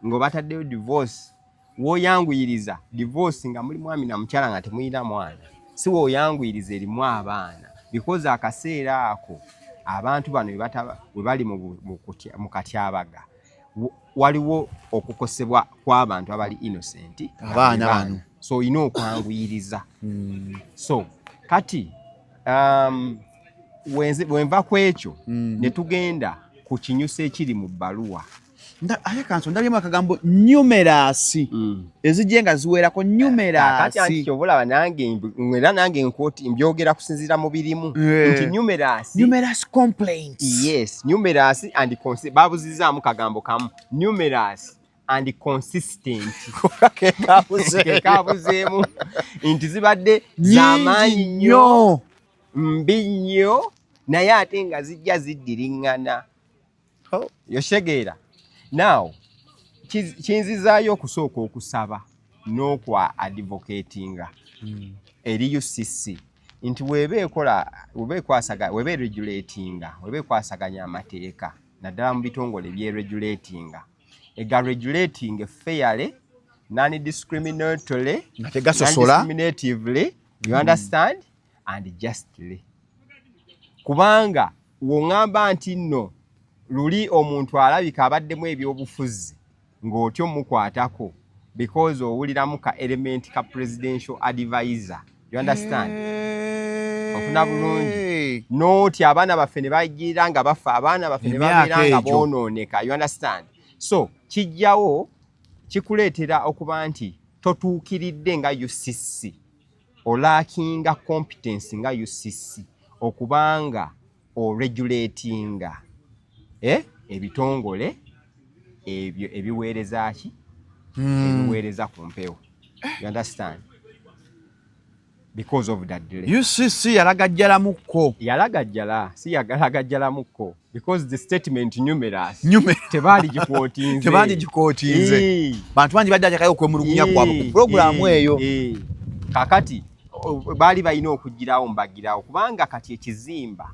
ng'obataddeyo divorce, w'oyanguyiriza divorce nga muli mwami na mukyala nga temulina mwana, si w'oyanguyiriza erimu abaana, because akaseera ako abantu bano we bali mu katyabaga, waliwo okukosebwa kw'abantu abali innocent. Abaana bano. So olina okwanguyiriza. So kati wenva ku ekyo ne tugenda ku kinyusi ekiri mu bbaluwa. Ate kanso ndabyemu akagambo numerous, ezijje nga ziwerako. Kati anti Numerous. Kyova olaba nange era nange nkwoti mbyogera kusinziira mu birimu nti numerous. Numerous complaints. Yes, numerous and babuzizaamu kagambo kamu, numerous and consistent. Kekabuzeemu nti zibadde zamaanyi nnyo, mbi nnyo, naye ate nga zijja ziddiriŋŋana. Oh. Yosegeera now kinzizaayo okusooka okusaba n'okwa advocatinga eri UCC nti weeba ekola, weba ekwasaga, weba eregulatinga, weba ekwasaganya amateeka naddala mu bitongole byeregulatinga, ega regulating fairly, non discriminatorily, Nga tegasosola. Non-discriminatively, you understand, and justly. Kubanga w'oŋŋamba nti nno luli omuntu alabika abaddemu ebyobufuzi ng'otyo mukwatako because owuliramu ka element ka presidential advisor, you understand? Ofuna bulungi nooti abaana baffe ne bagira nga bafa, abaana baffe ne Emyaka babeera nga egyo. boonooneka, you understand? So kijjawo kikuleetera okuba nti totuukiridde nga UCC, olackinga competence nga UCC okubanga oregulatinga ebitongole ebyo ebiweereza ki, ebiweereza ku mpewo, you understand, because of that delay. UCC yalagajjalamukko. Yalagajjala, si yagalagajjalamukko, because the statement numerous Tebaali tebaaligikwotinze. Tebaaligikwotinze. Bantu bangi badde akyakayo okwemulugunya kwabwe ku pulogulaamu eyo. Kakati baali balina okugirawo mbagirawo, kubanga kati ekizimba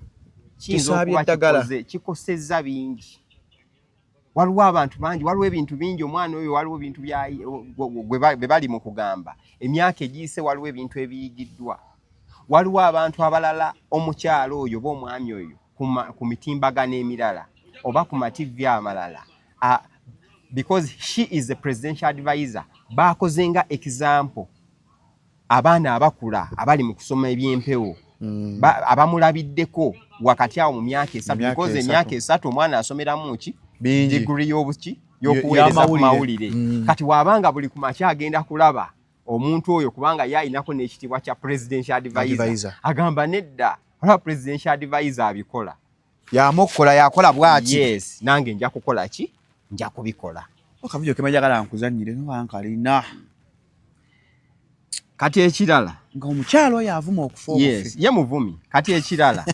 kiyinza Kisaabye okuba eddagala. Kikosezza bingi. Waliwo abantu bangi, waliwo ebintu bingi, omwana oyo waliwo ebintu bye bali mu kugamba emyaka egiyise, waliwo ebintu ebiyigiddwa, waliwo abantu abalala, omukyalo oyo oba omwami oyo ku mitimbagano emirala oba ku mativi amalala, because she is a presidential advisor, bakoze nga example abaana abakula abali mu kusoma ebyempewo abamulabiddeko wakati awo mu myaka 3. Emyaka Because 3. emyaka 3 omwana asomeramu ki? Bingi. Degree y'obuki, y'okuweereza ku Y'amawulire. mawulire. Kati waabanga buli ku makya agenda kulaba omuntu oyo, kubanga ye ayinako n'ekitiibwa kya presidential advisor, Advisor. agamba nedda, olaba presidential advisor abikola. Yamukola, yakola bwati. Yes, nange nja kukola ki, nja kubikola. Akavidiyo kemajagala nkuzanyire nobankalina. Kati ekirala, nga omukyalo oyo avuma okufa obufi. Yes, ye muvumi. Kati ekirala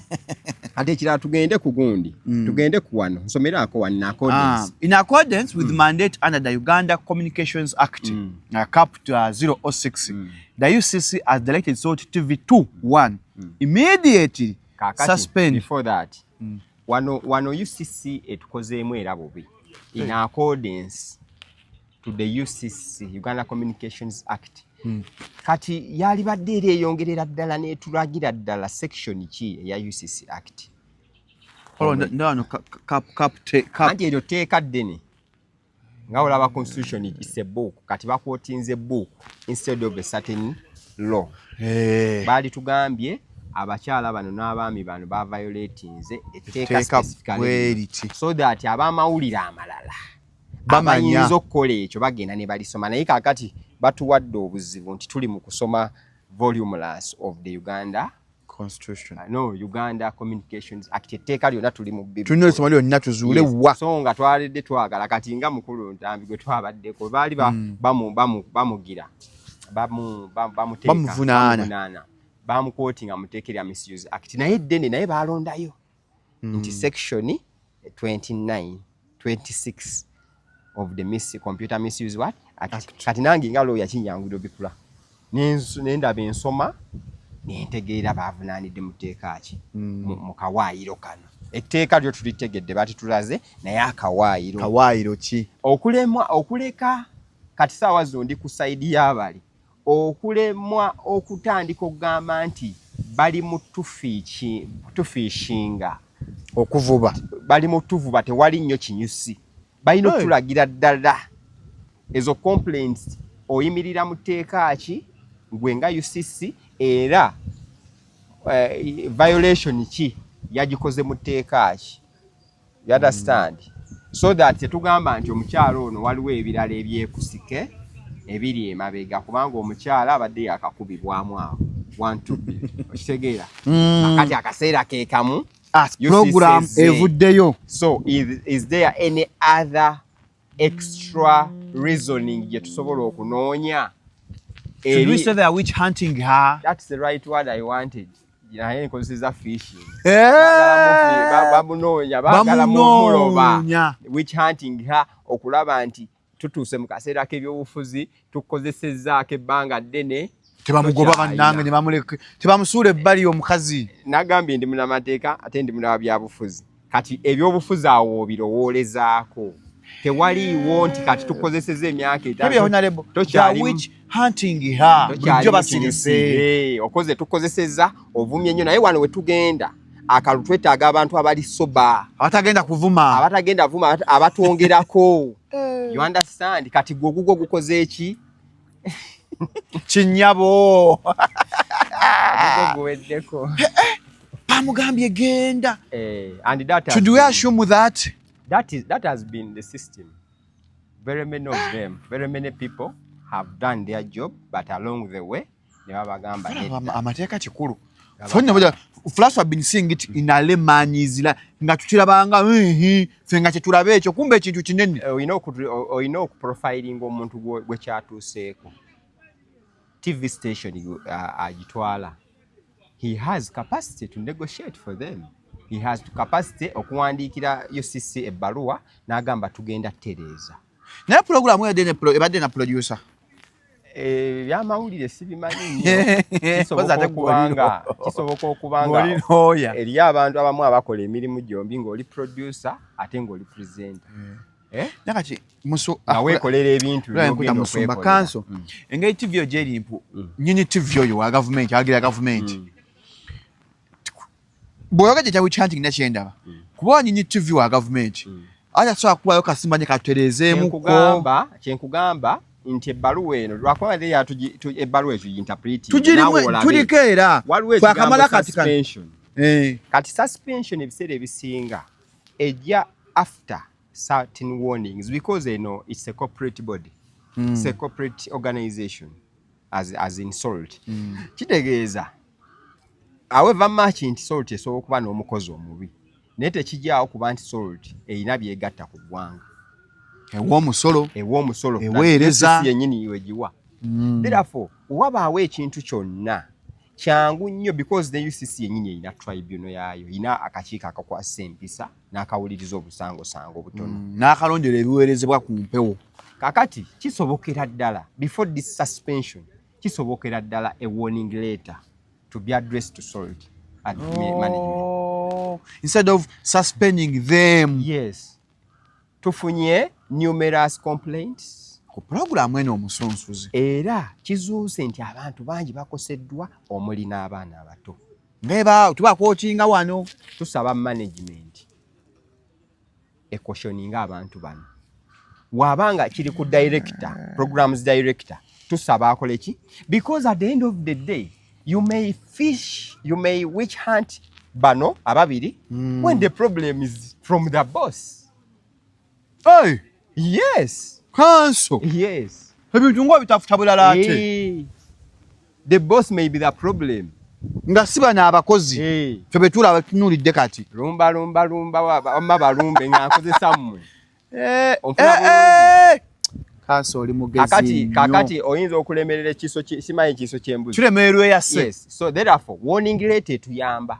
tugende ku gundi. Tugende ku wano, nsomeraako wano in accordance. In accordance with mandate under the Uganda Communications Act, Cap 006, the UCC has directed Salt TV 2 1 immediately Kakati, suspend. Before that, wano UCC etukozeemu era bubi. In accordance to the UCC, Uganda Communications Act, kati yalibadde era eyongerera ddala n'etulagira ddala section ki eya UCC Act. Hold on, no, no, cap. Anti eryo tteeka ddene nga olaba constitution is a book. Kati bakwotinze book instead of a certain law. Eh, Baali tugambye Abakyala bano n'abaami bano baviolatinze etteeka Etteeka specifically bweriti. So that abamawulire amalala Bamanya. abayinza okukola ekyo bagenda ne balisoma. Naye kaakati batuwadde obuzibu nti tuli mu kusoma volumeless of the Uganda Constitution. No, Uganda Communications Act, etteeka lyonna tuli mu bibi. Tulina olisoma lyonna tuzuule. Yes. Wa So nga twaledde twagala kati nga mukulu Ntambi gwe twabaddeko baali bamugira bamuteeka Bamuvunaana. Bamuvunaana, bamuquotinga mu tteeka erya Misuse Act, naye eddene naye balondayo nti section 29 26 of the Computer Misuse what Act. Act. Kati nange nga lawyer kinyanguyira obikula, nendaba ensoma nentegeera bavunaanidde mu tteeka ki mu kawaayiro kano. Etteeka lyo tulitegedde, batitulaze, naye akawaayiro Kawaayiro ki? Okulemwa okuleka kati saawa zino ndi ku side y'abali okulemwa okutandika okugamba nti bali mu tufishinga. Okuvuba. Bali mu tuvuba, tewali nnyo kinyusi. Balina Hey. okutulagira ddala ezo complaints oyimirira mu tteeka ki gwe nga UCC, era violation ki yagikoze mu tteeka ki, you understand? So that tetugamba nti omukyalo ono waliwo ebirala ebyekusike ebiri emabega, kubanga omukyala abadde yakakubibwamu awo 1 2 okitegeera? Kati akaseera ke kamu Ah, UCC program ezze. Evuddeyo. So is there any other extra reasoning gye tusobola okunoonya? Should we say they are witch hunting her? That's the right word I wanted, naye nkozeseza fishing. Bamunoonya, baagala mumuloba. Bamunoonya. Witch hunting her okulaba nti tutuuse mu kaseera k'ebyobufuzi, tukozesezzaako ebbanga ddene. Tebamugoba. Tokyalina. Bannange, ne bamuleka, tebamusuula ebbali omukazi. Nagambye ndi munamateeka ate ndi munaba byabufuzi. Kati ebyobufuzi awo obirowoolezaako, tewaliiwo nti kati tukozeseza emyaka Tabya honorable, they are witch hunting her. Bulijjo basirise. Okoze tukozeseza, ovumye nnyo, naye wano we tugenda akalulu twetaaga abantu abali sober. Abatagenda kuvuma. Abatagenda vuma, abatwongerako, you understand? Kati gwe ogugwo gukoze eki? Kinyabo. Ogugwo guweddeko. Bamugambye genda. And that has Should we assume that that has been the system. Very many of them, very many people have done their job, but along the way ne babagamba nedda. Amateeka kikulu. Flash have been seeing it in a layman's nga tukirabanga ffe nga kyetulaba ekyo, kumbe ekintu kinene. Olina okuprofilinga omuntu gwe kyatuuseeko. TV station agitwala, he has capacity to negotiate for them, he has capacity okuwandiikira UCC ebbaluwa n'agamba tugenda tereeza. Naye pulogulaamu ebadde na producer. Ebyamawulire sibimanyi nnyo. Kisoboka okubanga eriyo abantu abamu abakola emirimu gyombi, ng'oli producer ate ng'oli presenter. Eh? Nakati nga weekolera ebintu. Musumba kanso, engeri TV eyo gyerimpu, nyini TV oyo wa gavumenti, awagira gavumenti. Bw'oyogedde kya witch hunting, nakyendaba kuba nyini TV wa gavumenti ate asobola kubayo kasimanye katutereezeemuko. Kyenkugamba nti ebbaluwa eno lwakuba ebbaluwa eyo tugiinterpreti. Tuliko era. Twakamala kati. Kati suspension ebiseera ebisinga ejja after certain warnings, because eno it's a corporate body. It's a corporate organization as in Salt. Kitegeeza however much nti Salt esobola okuba n'omukozi omubi, naye tekijaawo kuba nti Salt erina byegatta ku ggwanga. Ewa omusolo. Ewa omusolo. Eweereza. Yennyini wegiwa. Therefore wabaawo ekintu kyonna kyangu nnyo, because ne UCC yennyini erina tribunal yaayo, erina akakiiko akakwasa empisa n'akawuliriza obusangosango obutono. N'akalondera ebiweerezebwa ku mpewo. Kakati kisobokera ddala before this suspension, kisobokera ddala a warning letter to be addressed to Salt and management instead of suspending them. Yes, tufunye numerous complaints ku pulogulaamu eno omusunsuzi. Era kizuuse nti abantu bangi bakoseddwa, omuli n'abaana abato. Ngeba tubaquotinga wano. Tusaba management ecautioninga abantu bano. Waabanga kiri ku director, programs director, tusaba akole ki? Because at the end of the day You may fish, you may witch hunt bano ababiri when the problem is from the boss. Hey, Yes. Kanso. Yes. Ebintu ng'obitafuta bulala ate. Eh. The boss may be the problem. Nga si bano abakozi. Eh. Ffe be tulaba tunuulidde kati. Lumba lumba lumba wamma balumbe nga nkozesa mmwe. Eh, Onfuna eh, eh. Kanso oli mugezi Kakati nnyo. Kakati oyinza okulemerera ekiso simanyi ekiso ky'embuzi. Kiremererwa eyase. Yes. So therefore warning letter etuyamba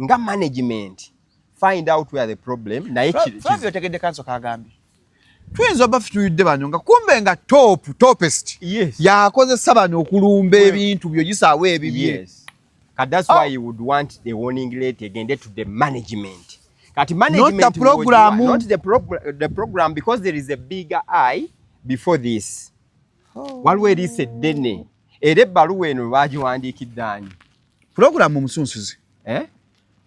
nga management find out where the problem naye Flavio, otegedde Kanso kagambye. Tuyinza oba ffe bano nga kumbe nga top topest yakozesa bano okulumba ebintu byo gisaawo ebibye. Yes. Kati that's why you would want the warning letter egende to the management. Kati management Not the program. Not the program, because there is a bigger eye before this. Waliwo eriiso eddene era ebbaluwa eno bagiwandiikidde ani? Program omusunsuzi. Eh?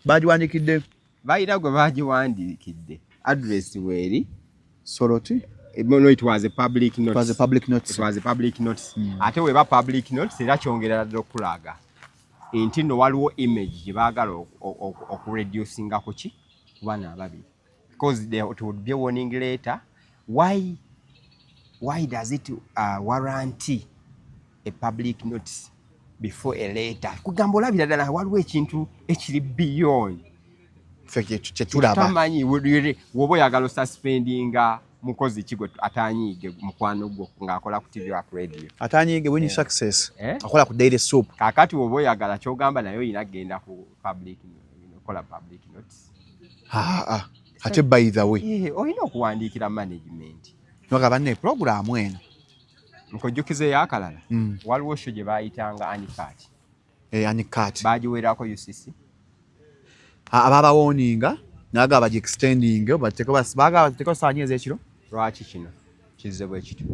Bagiwandiikidde Balina gwe bagiwandiikidde. Address weeri. Soroti. No, it was a public notice. It was a public notice. It was a public notice. Ate weba public notice era kyongera ddala okulaga nti nno waliwo image gye baagala okureducinga ku ki, ku bana ababiri, because it would be a warning letter. Why does it warrant a public notice before a letter? Kugamba olabira ddala waliwo ekintu ekiri beyond Ffe kyetulaba. Tamanyi woba oyagala osuspendinga mukozi ki gwe atanyiige mukwano gwo ng'akola ku TV wa ku radio. Atanyiige Winnie Success. Eh? Akola ku Daily Soup. Kaakati woba oyagala kyogamba naye oyina kugenda ku public, kola public notice. Ah, ah. Ate by the way. Yeah, olina okuwandiikira management. Nga banne program eno. Nkojjukiza ey'akalala. Waliwo show gye baayitanga Anicat. Eh, Anicat. Baagiwerako UCC. Ababawoninga naga bagi extending bateko baga bateko saa 4 ez'ekiro. Lwaki kino kizze bwe kityo?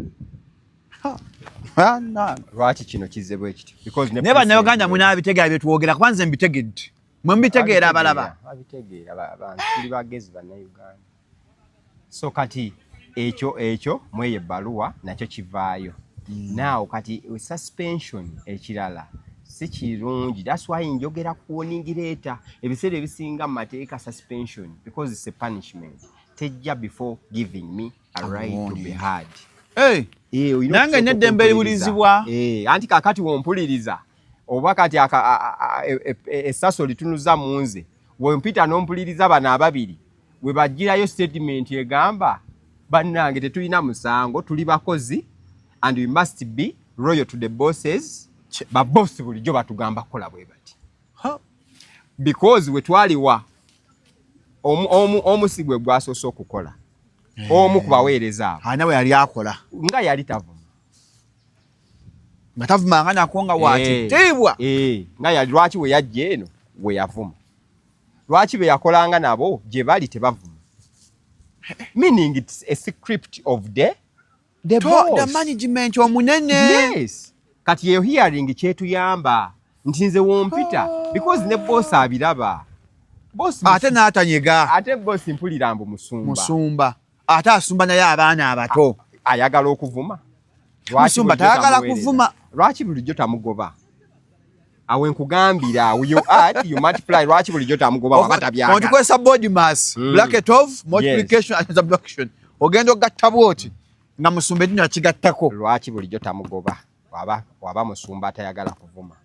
Ha, na. Lwaki kino kizze bwe kityo? Because ne Naye Bannayuganda president- munaabitegeera bye twogera, kuba nze mbitegedde. Mwe mbitegeera abalaba. Babitegeera, bantu tuli bagezi Bannayuganda. So kati ekyo mweyo ebbaluwa nakyo kivaayo. Now kati suspension ekirala si kirungi. That's why njogera ku warning letter. Ebiseera ebisinga mu mateeka suspension, because it's a punishment, tejja before giving me a right to be warning. heard. Hey, Eh, olina nange okusooka n'eddembe okumpuliriza. eriwulizibwa. Eh, anti kaakati wompuliriza oba kati essaso litunuza mu nze, wempita n'ompuliriza, bano ababiri we bagirayo statement egamba bannange tetulina musango, tuli bakozi and we must be loyal to the bosses. Babosi bulijjo batugamba kukola bwe bati. Ha. Because we twaliwa omu si gwe gwasoose okukola, omu ku baweereza abo Alina bwe yali akola. Nga yali tavuma. Nga tavumanga nako nga wakitiibwa. Eh, nga yali lwaki we yajja eno we yavuma? Lwaki be yakolanga nabo gye bali tebavuma? Meaning it's a script of the boss. The management omunene. Yes. Kati eyo hearing kyetuyamba nti nze wompita because ne boss abiraba. Boss Ate n'atanyega. Ate boss mpulira mbu musumba. Musumba. Ate asumba naye abaana abato. Ayagala okuvuma. Lwaki Musumba bulijjo tayagala tamuweereza? kuvuma. Lwaki bulijjo tamugoba? Awe nkugambira, awo you add, you multiply. Lwaki bulijjo tamugoba waba tabyagala? Otukozesa BODMAS, bracket of multiplication and subtraction. Ogenda ogatta bwoti nga musumba edino akigattako. Lwaki bulijjo tamugoba waba musumba atayagala kuvuma?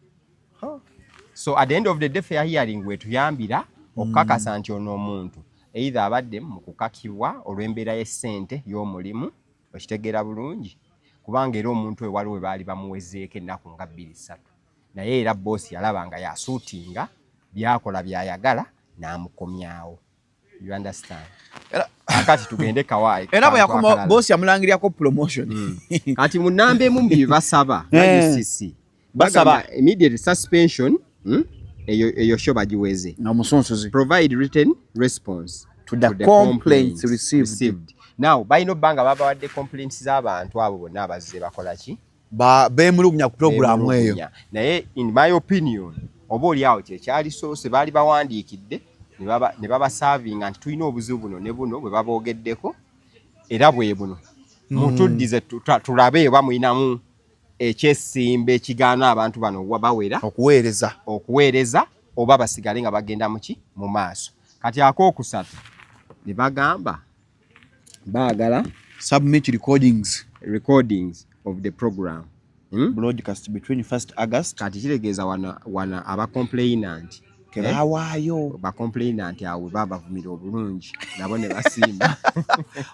So at the end of the day, fair hearing wetuyambira okukakasa nti ono omuntu either abadde mu kukakibwa olw'embeera y'essente y'omulimu, okitegeera bulungi, kubanga era omuntu oyo waliwo we baali bamuwezeeko ennaku nga 2, 3, naye era boosi yalaba nga yasuutinga byakola byayagala n'amukomyawo. You understand? Kakati tugende kawaayi. Era bwe yakoma boosi yamulangiryako promotion. Kati mu namba emu bye basaba nga UCC Basaba. bagamba immediate suspension, Eyo sho bagiweze. Nga musunsuzi. Provide written response To the complaints received. Now balina obba nga babawadde complaints z'abantu abo bonna abazze bakola ki? Beemulugunya ku programu eyo. Beemulugunya. Naye in my opinion, oba oli awo kyekyalisoose baali bawandiikidde ne babasaavinga nti tulina obuzibu buno ne buno bwe baboogeddeko era bwe buno, mutuddize tulabe oba mulinamu Ekyesimba ekigaana abantu bano bawera okuweereza. Okuweereza oba basigale nga bagenda muki mu maaso. Kati akookusatu ne bagamba baagala submit recordings. Recordings of the program, Broadcast between 1st August. Kati kitegeeza wana aba complainant Kebawaayo. Ba complainant awo babavumira obulungi nabo ne basimba.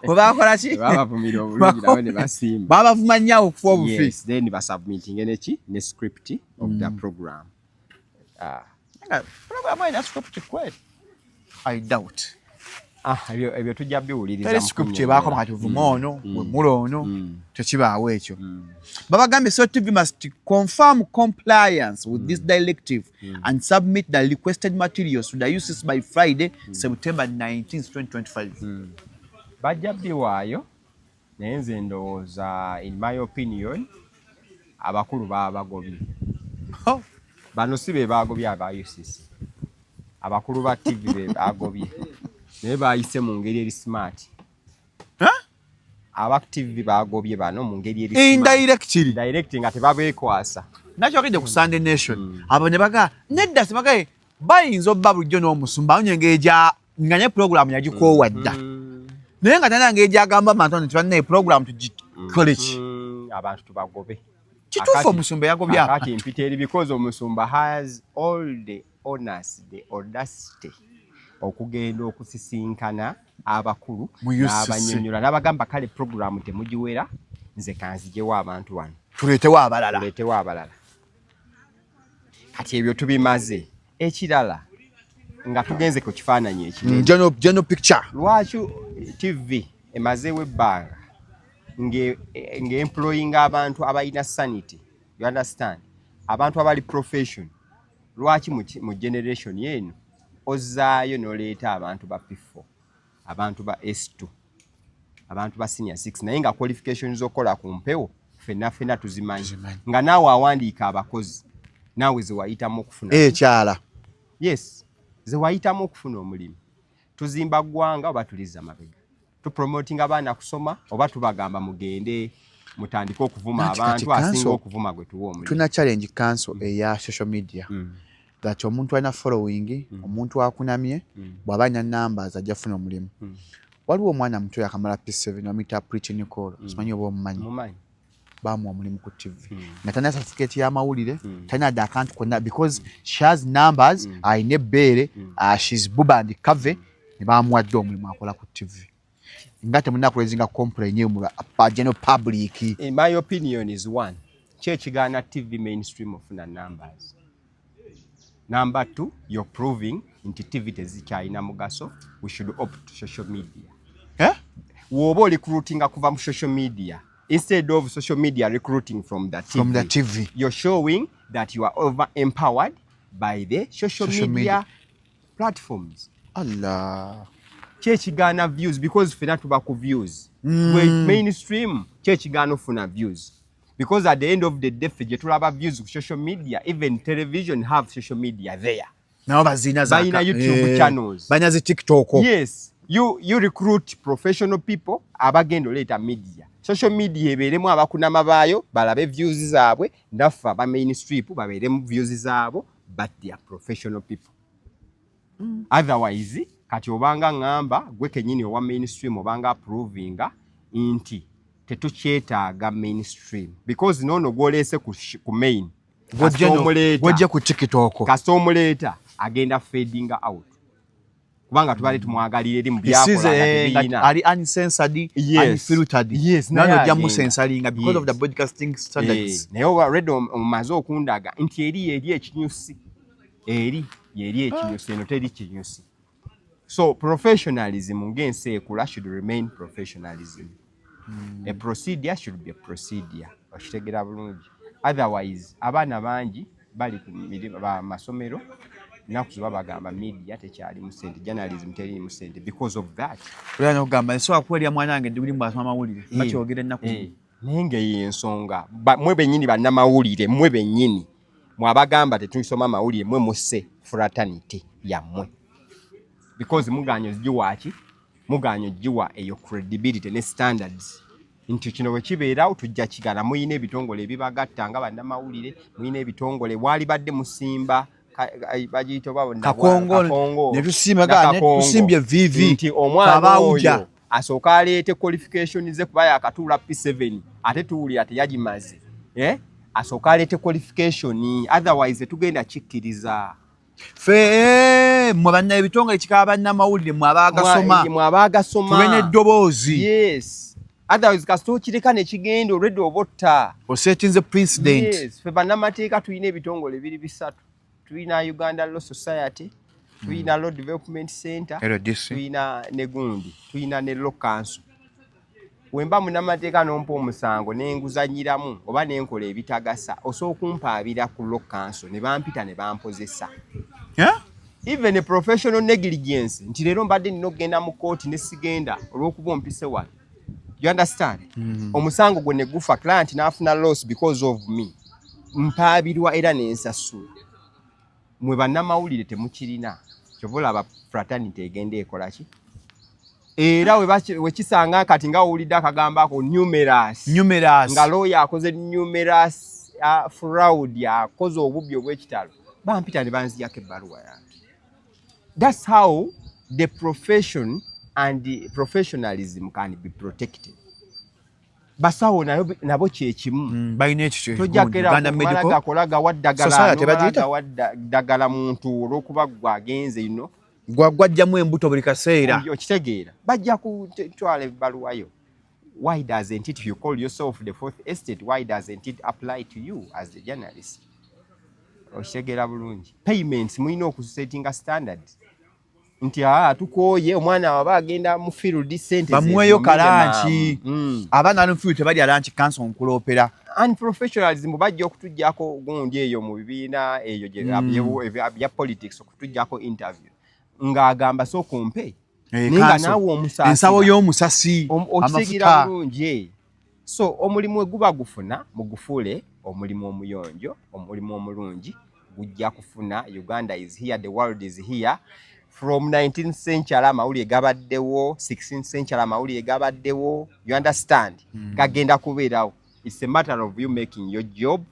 Bwe bakola ki? Babavumira obulungi nabo ne basimba. Babavuma nnyo awo okufa obufi. Yes, then basubmitting neki ne script of the program. Ah. Program erina script kweli? I doubt. Ah, ebyo tujja biwuliriza. Teri script ebaako kati vuma ono, wemula ono, tekibaawo ekyo. Babagambye so TV must confirm compliance with this directive and submit the requested materials to the UCC by Friday, September 19, 2025. Bajja biwaayo, naye nze ndowooza, in my opinion, abakulu babagobye. Oh. Bano si be bagobye aba UCC, abakulu ba TV be bagobye, naye bayise mu ngeri eri smart. Huh? Aba TV bagobye bano mu ngeri eri smart. Indirectly. Direct nga tebabeekwasa. Nakyogedde ku Sunday Nation, abo ne baga nedda, sibagaye bayinza obba bulijjo n'omusumba onye engeri gya nga ne program yagikoowa dda, naye nga talina ngeri gyagamba abantu nti bannaye program tugikole ki. Abantu tubagobe. Kituufu. Omusumba yagobye Akati mpita eri because omusumba has all the honors, the audacity okugenda okusisinkana abakulu Mu UCC. N'abanyonyola n'abagamba kale program temugiwera, nze kanzijewo abantu wano. Tuleetewo abalala. Tuleetewo abalala. Kati ebyo tubimaze. Ekirala nga tugenze ku kifaananyi ekinene, General picture. Lwaki TV emazeewo ebbanga ng'employinga abantu abalina sanity, you understand, abantu abali profession? Lwaki mu generation eno ozaayo n'oleeta abantu ba P4, abantu ba S2, abantu ba senior 6, naye nga qualification z'okukola ku mpewo ffenna ffenna tuzimanyi, Tuzimanyi. nga naawe awandiika abakozi naawe ze wayitamu okufuna? Ekyala. Yes, ze wayitamu okufuna omulimu. Tuzimba ggwanga oba tulizza mabega? Tupromotinga abaana kusoma oba tubagamba mugende mutandike okuvuma Anti kati abantu? Asinga council- okuvuma gwe tuwa omulimu. Tulina challenge council eya social media, that omuntu alina following, omuntu akunamye, bw'aba alina numbers ajja kufuna omulimu. Waliwo omwana muto yakamala P7, bamuyita Pretty Nicole, simanyi oba omumanyi. Mumanyi. Bamuwa omulimu ku TV nga talina certificate y'amawulire, talina dde akantu konna, because she has numbers, alina ebbeere, she's buba and cave, ne bamuwadde omulimu akola ku TV nga temulina kuraisinga complain eyo mu ba general public. In my opinion is one, kyekigaana TV mainstream ofuna numbers. Number two, you're proving nti TV tezikyalina mugaso, we should opt to social media. Eh? Woba orecruitinga kuva mu social media instead of social media recruiting from the TV, From the TV. You're showing that you are over empowered by the social, Social media, media. platforms. Allah. Kyekigaana views, because fena tuba ku views. Mainstream kyekigaana ofuna views, because at the end of the day ffe gye tulaba views ku social media, even television have social media there. Nabo bazina. Balina YouTube channels. Balina zi TikTok. Yes, you recruit professional people abagenda oleeta media. Social media ebeeremu abakunama baayo balabe views zaabwe, naffe aba mainstream babeeremu views zaabo, but they are professional people. Otherwise kati obanga ŋŋamba gwe kennyini owa mainstream obanga approvinga nti tetukyetaaga mainstream, because noono gwoleese ku main kasita omuleeta- Gwojje ku TikTok. Kasita omuleeta agenda fading out, kubanga tubale tumwagalira eri mu Isize byakola nga nga tebiyina. ali uncensored, unfiltered. Yes, naye naye ojja agenda. musensalinga because of the broadcasting standards. Eh, naye oba already omaze okundaga nti eri eri ekinyusi, eri yeri ekinyusi, eno teri kinyusi. So professionalism ng'ensi ekula should remain professionalism. A procedure should be a procedure, okitegera bulungi. Otherwise abaana bangi bali ku masomero ennaku zo babagamba media tekyalimu sente, journalism teriimu sente because of that. Olina n'okugamba nsobola kuweerya mwana wange diguli mu asoma mawulire, bakyogera ennaku zino. Naye ng'eyo ensonga mwe bennyini bannamawulire, mwe bennyini mwabagamba tetusoma mawulire, mwe musse fraternity yammwe because muganye ogiwa ki, muganye ogiwa eyo credibility ne standards. Nti kino bwe kibeerawo tujja kigala. Muyina ebitongole ebibagatta nga bannamawulire, muyina ebitongole waali badde musimba bagiyita oba Kakongo, ne tusiima ga ne tusimbye VV nti omwana oyo asooka aleete qualification ze kuba yakatuula P7 ate tuwulira teyagimaze, eh? Asooka aleete qualification, otherwise tugenda kikkiriza. Fe mwe banna ebitongole kikaba bannamawulire mwe abaagasoma, mwe abaagasoma tube n'eddoboozi. Yes, otherwise kasita okireka nekigenda olwedde oba otta osetinze precedent. Yes, fe bannamateeka tulina ebitongole biri bisatu: tulina Uganda Law Society, tulina Law Development Center, LDC. Tulina ne gundi, tulina ne Law Council. Wemba munnamateeka nompa omusango nenguzanyiramu oba nenkola ebitagasa, osobola okumpaabira ku Law Council ne bampita ne bampozesa. Yeah? Even a professional negligence, nti leero mbadde nina okugenda mu kooti ne sigenda olw'okuba ompise wano, you understand? Omusango gwe ne gufa, client n'afuna loss because of me, mpaabirwa era nensasula. Mwe bannamawulire temukirina. Kyova olaba fraternity egenda ekola ki, era wekisanga kati nga owulidde akagambo ako numerous, numerous, nga lawyer akoze numerous fraud, akoze obubbi obw'ekitalo, bampita ne banziyako ebbaluwa yange. That's how the profession and the professionalism can be protected. Basawo nayo nabo kyekimu. Balina ekyo. Tojja Uganda Medical gakola gawa ddagala Society bagiyita? gawa ddagala muntu olw'okuba gwe agenze ino. Gwajjamu embuto buli kaseera. Okitegeera, bajja kutwala ebbaluwa yo. Why doesn't it, you call yourself the fourth estate, why doesn't it apply to you as the journalist? Okitegeera bulungi? Payments, mulina okusettinga standards nti aa tukooye omwana waba agenda mu field, sente bamuweeyo ka lunch. Abaana bali mu field tebalya lunch, counsel nkuloopera. Unprofessionalism, bajja okutugyako gundi eyo mu bibiina eyo bya politics, okutugyako interview ng'agamba sooka ompe. Eh, naye nga counsel. naawe omusaasira. Ensawo y'omusasi. Okitegeera amafuta. bulungi, eh. So omulimu we guba gufuna, mugufuule omulimu omuyonjo, omulimu omulungi gujja kufuna. Uganda is here, the world is here. From 19th century amawulire gabaddewo, 16th century amawulire gabaddewo, you understand? Gagenda kubeerawo. It's a matter of you making your job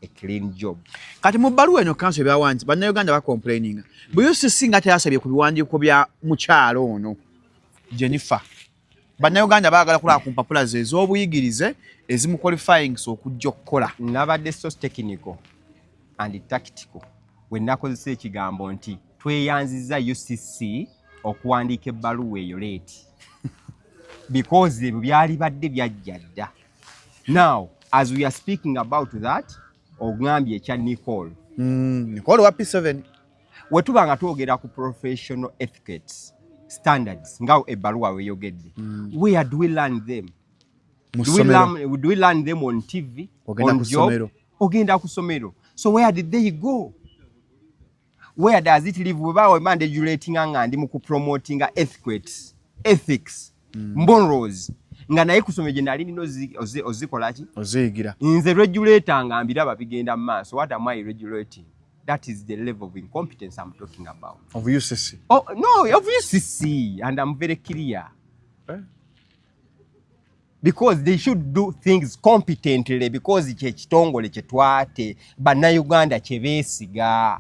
a clean job. Kati mu bbaluwa eno counsel ebyawandiise, bannayuganda bacomplaininga bwe UCC nga teyasabye ku biwandiiko bya mukyalo ono Jennifer. Bannayuganda baagala kulaba ku mpapula ze ez'obuyigirize ezimuqualifyings okujja okukola. Nabadde so technical and tactical we nakozesa ekigambo nti tweyanziza UCC okuwandiika ebbaluwa eyo late, because ebyo byali badde byajja dda. Now as we are speaking about that, ogambye ekya Nicole. Nicole wa P7. We tuba nga twogera ku professional etiquettes standards nga ebbaluwa weyogedde, where do we learn them? Mu Do we ssomero. learn, do we learn them on TV? Ogenda On ku job? ssomero. Ogenda ku ssomero. So where did they go? Where does it live? Bwe bawa regulatinga nga ndi mu kupromotinga etiquettes, ethics, morals, nga naye ku ssomero gye nali nina ozikola ki? Oziyigira. Nze regulator nga mbiraba bigenda mu maaso, what am I regulating? That is the level of incompetence I'm talking about. Of UCC. Oh, no, of UCC, and I'm very clear. Eh? Because they should do things competently, because kye kitongole kye twate bannayuganda kye beesiga,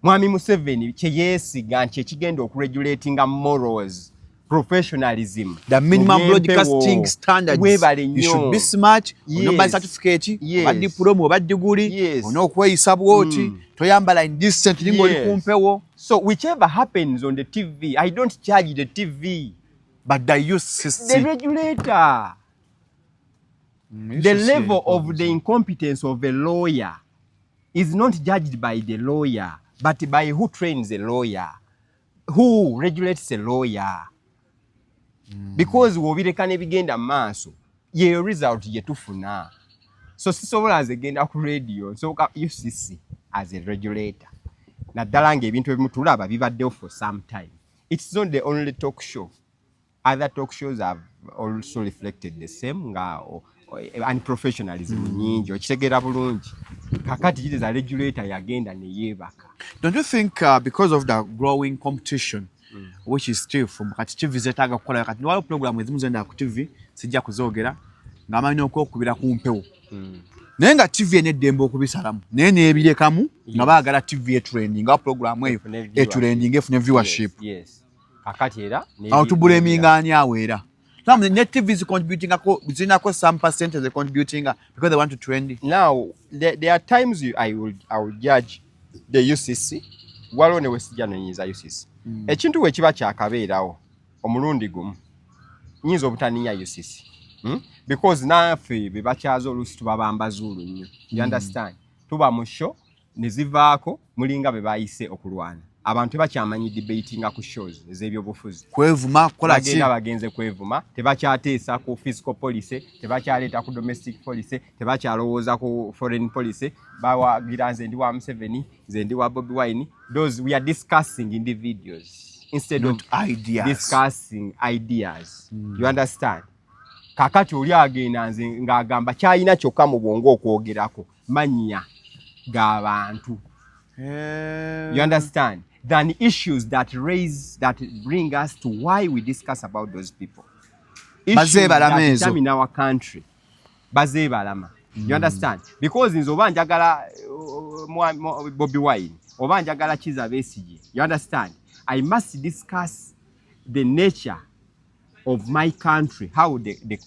Mwami Museveni kye yeesiga nti ekigenda okuregulatinga morals, professionalism. The minimum Mu broadcasting byempewo. standards. Weebale You nnyo. should be smart. Onoba certificate, oba diploma oba degree, olina okweyisa bw'oti, toyambala indecent ng'oli ku mpewo. So whichever happens on the TV, I don't charge the TV. But the UCC. The regulator. The UCC level of the incompetence of a lawyer is not judged by the lawyer, but by who trains a lawyer, who regulates a lawyer. Because w'obireka n'ebigenda mu maaso, yeyo result gye tufuna. So sisobola nze genda ku radio, nsooka UCC as a regulator. Naddala ng'ebintu ebimu tulaba bibaddewo for some time. It's not the only talk show. Other talk shows have also reflected the same nga unprofessionalism nyingi. Okitegeera bulungi? Kakati kitegeeza regulator yagenda ne yeebaka. Don't you think because of the growing competition, Which is still from kati TV zetaaga kukola. Kati waliwo program ezimu zenda ku TV, sijja kuzoogera, ng'amanyi okwokubira ku mpewo, naye nga TV ena eddembe okubisalamu, naye n'ebirekamu nga baagala TV etrending, nga program eyo Efune etrending, efune viewership. Yes. Kakati era Awo tubulaminga ani awo? Era Some ne TV zicontributingako, zinako some percentage ze contributinga because they want to trend. Now there are times I will judge the UCC, waliwo ne wesijja nonyinza UCC. Ekintu bwe kiba kyakabeerawo omulundi gumu, nyinza obutaninya UCC, Because naffe be bakyaza oluusi tubabambazuulu nnyo, you understand? Tuba mu show ne zivaako mulinga be bayise okulwana, abantu tebakyamanyi debatinga ku shows ez'ebyobufuzi. Kwevuma, kukola ki? Bagenda bagenze kwevuma, tebakyateesa ku fiscal policy, tebakyaleeta ku domestic policy, tebakyalowooza ku foreign policy. Bawagira nze ndi wa Museveni, nze ndi wa Bobi Wine. Those, we are discussing individuals instead Not of ideas. discussing ideas, you understand? Kakati oli agenda nze ng'agamba kyalina kyokka mu bwongo okwogerako mannya g'abantu, you understand, than issues that raise, that bring us to why we discuss about those people. Issues Bazeebalama that ezo. determine our country bazeebalama, you understand? Because nze oba njagala Bobi Wine, oba njagala Kiza Besigye, you understand, I must discuss the nature of my country, how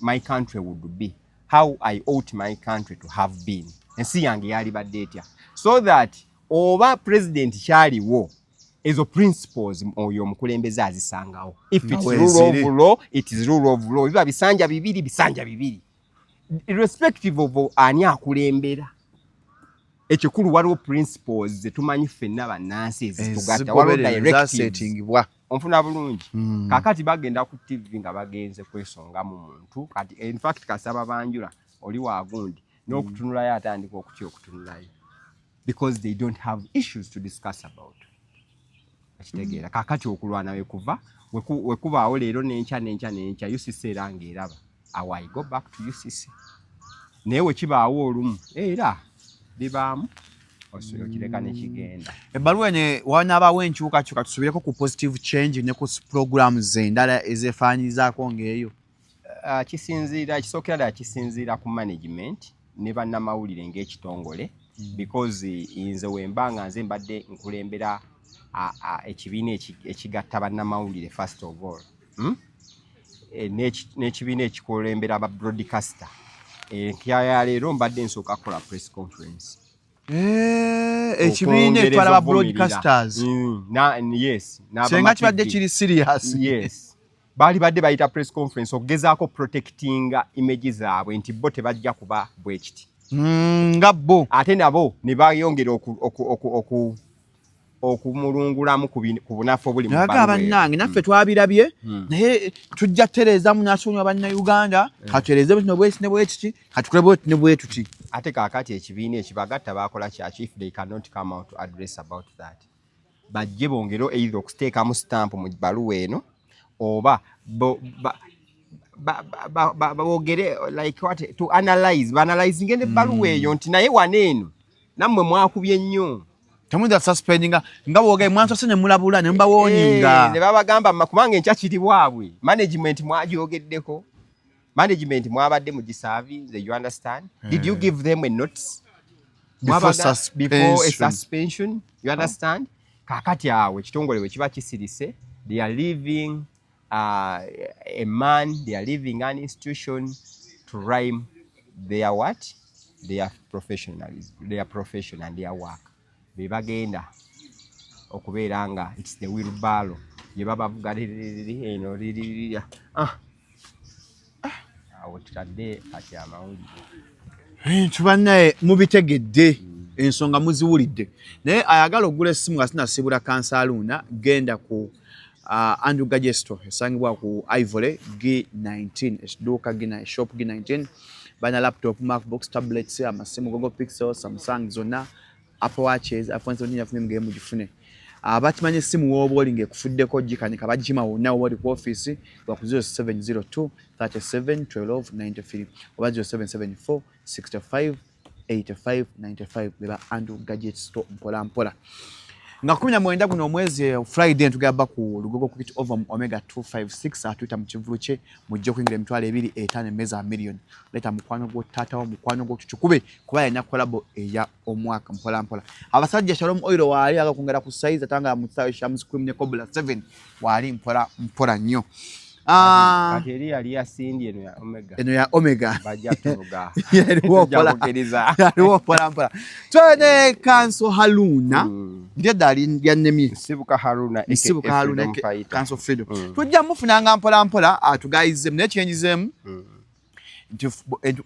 my country would be, how I ought my country to have been, ensi yange yalibadde etya, so that oba president kyaliwo, ezo principles oyo omukulembeze azisangawo. If it's Nga rule of weeziri. law, it is rule of law. Biba bisanja bibiri, bisanja bibiri, irrespective of ani akulembera. Ekikulu waliwo principles zetumanyi ffenna bannansi ezitugatta, waliwo Ezigoberera directives. Zasetingibwa. Onfuna bulungi? Kakati bagenda ku TV nga bagenze kwesongamu muntu. Kati in fact kasaba banjula oli wagundi n'okutunulayo, atandika okutya okutunulayo because they don't have issues to discuss about. Okitegeera? Kakati okulwana wekuva wekubaawo leero n'enkya n'enkya n'enkya, UCC era ng'eraba awo, I go back to UCC. Naye wekibaawo olumu era bibaamu, okireka nekigenda. Ebbaluwa eno, wanaabaawo enkyukakyuka, tusubireko ku positive change ne ku programs endala ezeefaanyizaako ng'eyo? Kisinziira, kisookera ddala kisinziira ku management ne bannamawulire ng'ekitongole, because nze wemba nga nze mbadde nkulembera ekibiina ekigatta bannamawulire first of all, N'ekibiina ekikulembera aba broadcaster, enkya ya leero mbadde nsooka kukola press conference. Ekibiina ekitwala ba broadcasters? Yes. Senga kibadde kiri serious. Yes, baali badde bayita press conference okugezaako protectinga image zaabwe nti bo tebajja kuba bwe kiti. Nga bo. Ate nabo ne bayongera okumulungulamu ku bunafu obuli mu Naye bbaluwa eyo. bannange, naffe twabirabye, naye tujja kutereezamu nasonyiwa Bannayuganda, katutereeze bwe kino bweki ne bwekiti, katukole bweti ne bwetuti. Ate kaakati ekibiina ekibagatta baakola kyaki if they cannot come out to address about that? Bajje bongere either okuteekamu stamp mu bbaluwa eno oba boogere like what to analyze, baanalyzinge nebbaluwa eyo nti naye wano eno nammwe mwakubye nnyo. Temuyinza suspendinga nga bwogaye mwansose ne mulabula ne mubawarninga. Ne babagamba kubanga enkya kiri bwabwe. Management mwagyogeddeko, management mwabadde mugiservinze, you understand? Did you give them a notice Before Before a suspension. suspension, you understand? Kakati awo ekitongole bwe kiba kisirise, they are leaving a man, they are leaving an institution to rhyme their what, their professionalism, their profession and their work. Be bagenda okubeera nga it's the wheelbarrow gye babavuga eno liririra. Ah. Awo tutadde kati amawulire. Ebintu bannaye mubitegedde, ensonga muziwulidde, naye ayagala okugula essimu nga sinasibula kansaluuna, genda ku Andrew Gadget esangibwa ku Ivory G19, edduuka G9, shop G19. Balina laptop, MacBooks, tablets, amasimu Google Pixel, Samsung zonna, Apple Watches, iPhone 17 yafunye, mugende mugifune. Abakimanyi essimu wooba oli ng'ekufuddeko gikanika, bagima wonna woba oli ku ofiisi wa ku 0702 37 12 93 oba 0774 65 85 95. Beba Andrew Gadget Store. Mpola mpola. Nga 19 guno omwezi, Friday, ntugamba ku Lugogo Cricket Oval mu Omega 256, atuyita mu kivulu kye. Mujje okuyingira 250,000, emmeeza million. Leeta mukwano gwo, taatawo, mukwano gwo, tukikube kuba yalina collabo eya omwaka. Mpola mpola abasajja, Shalom Oil waali aga kwongera ku size, atanga mu kisaawe Shams Cream ne Cobra 7 waali mpola mpola nnyo. Ah, Kati eri yali ya Cindy, eno ya Omega. Eno ya Omega. Bajja tuvuga. Yaliwo Tujja mpola. kukkiriza. Yaliwo mpola mpola. Twene Counsel Haruna. Ndyo eddala lyannemye. Nsibuka Haruna aka Nsibuka Haruna Freedom aka Fighter. Counsel Freedom. Tujja mufunanga mpola mpola atugayizemu, naye kyenjizeemu nti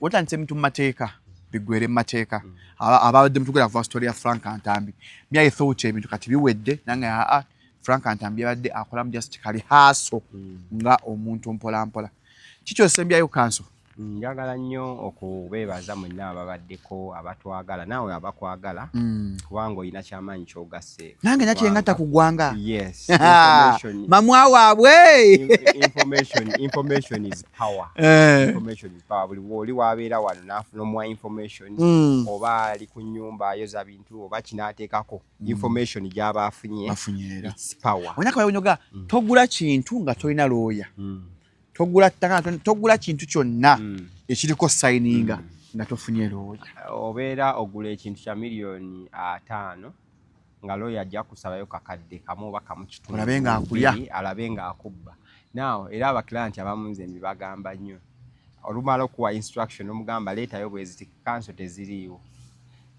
watandise ebintu mu mateeka, biggwere mu mateeka. Ababadde mutugera kuva story ya Frank Ntambi, me I thought ebintu kati biwedde, nange aa Frank Ntambi yabadde akolamu just kali haaso nga omuntu mpola mpola. Kikyosembyayo, Counsel? Njagala nnyo okubeebaza mwenna ababaddeko, abatwagala naawe abakwagala, kubanga olina kyamaanyi kyogasse. Nange nakyengatta ku ggwanga. Yes, information, mamwa waabwe. Information is power. Information is power. Buli wooli wabeera wano n'afuna omuwa information, oba ali ku nnyumba ayoza bintu oba kinaateekako information gy'aba afunye. Afunye era. It's power. Onaka togula kintu nga tolina looya, togula ttaka, togula kintu kyonna ekiriko sayininga nga tofunye looya. Obeera ogula ekintu kya 5 miliyoni nga looya ajja kusabayo kakadde kamu oba kamu kitundu, Olabe ng'akulya. 2, alabe ng'akubba. Now era abaclient abamu nze mbibagamba nnyo, olumala okuwa instruction omugamba leetayo bweziti, counsel teziriiwo,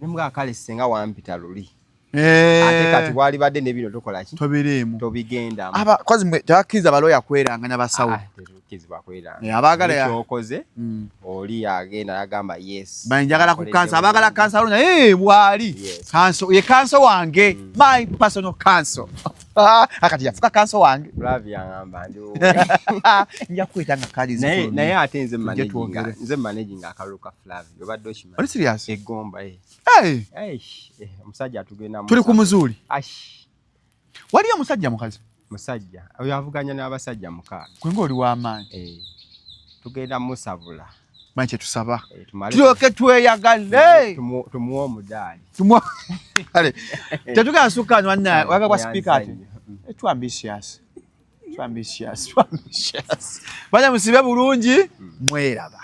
nemugamba kale senga wampita luli, ate kati walibadde ne bino tokola ki? Tobiriimu. Tobigendamu. Aba kozi mwe tebakkiriza balooya kweranga n'abasawo? Ah, tetukkirizibwa kweranga. Abaagala Kyokoze oli agenda yagamba yes. Bani njagala ku nkoledde counsel, abaagala bulungi. Counsel naye bwali. Counsel ye counsel wange, my personal counsel. Akati yafuka counsel wange. Flavia ngamba ndi Nja kweta nga kadi naye zifulumye. Naye ate nze Tujje managinga twogere. Nze managinga akalulu ka Flavia, obadde okimanyi? Oli serious? Egomba, eh. Hey, Eish, omusajja atugenda tuli ku muzuuli. Ash. Waliyo omusajja mukazi? Musajja oyo avuganya n'abasajja 6. Gwe ng'oli w'amaanyi. Eh, tugenda musabula. Manyi kyetusaba. Tumale tulyoke tweyagale. Tumuwe omudaali. Kale tetugenda sukka nwanna waga kwa speaker ati. Yanzanyo. Too ambitious. Too ambitious. Too ambitious. Banya musibe bulungi, mweraba.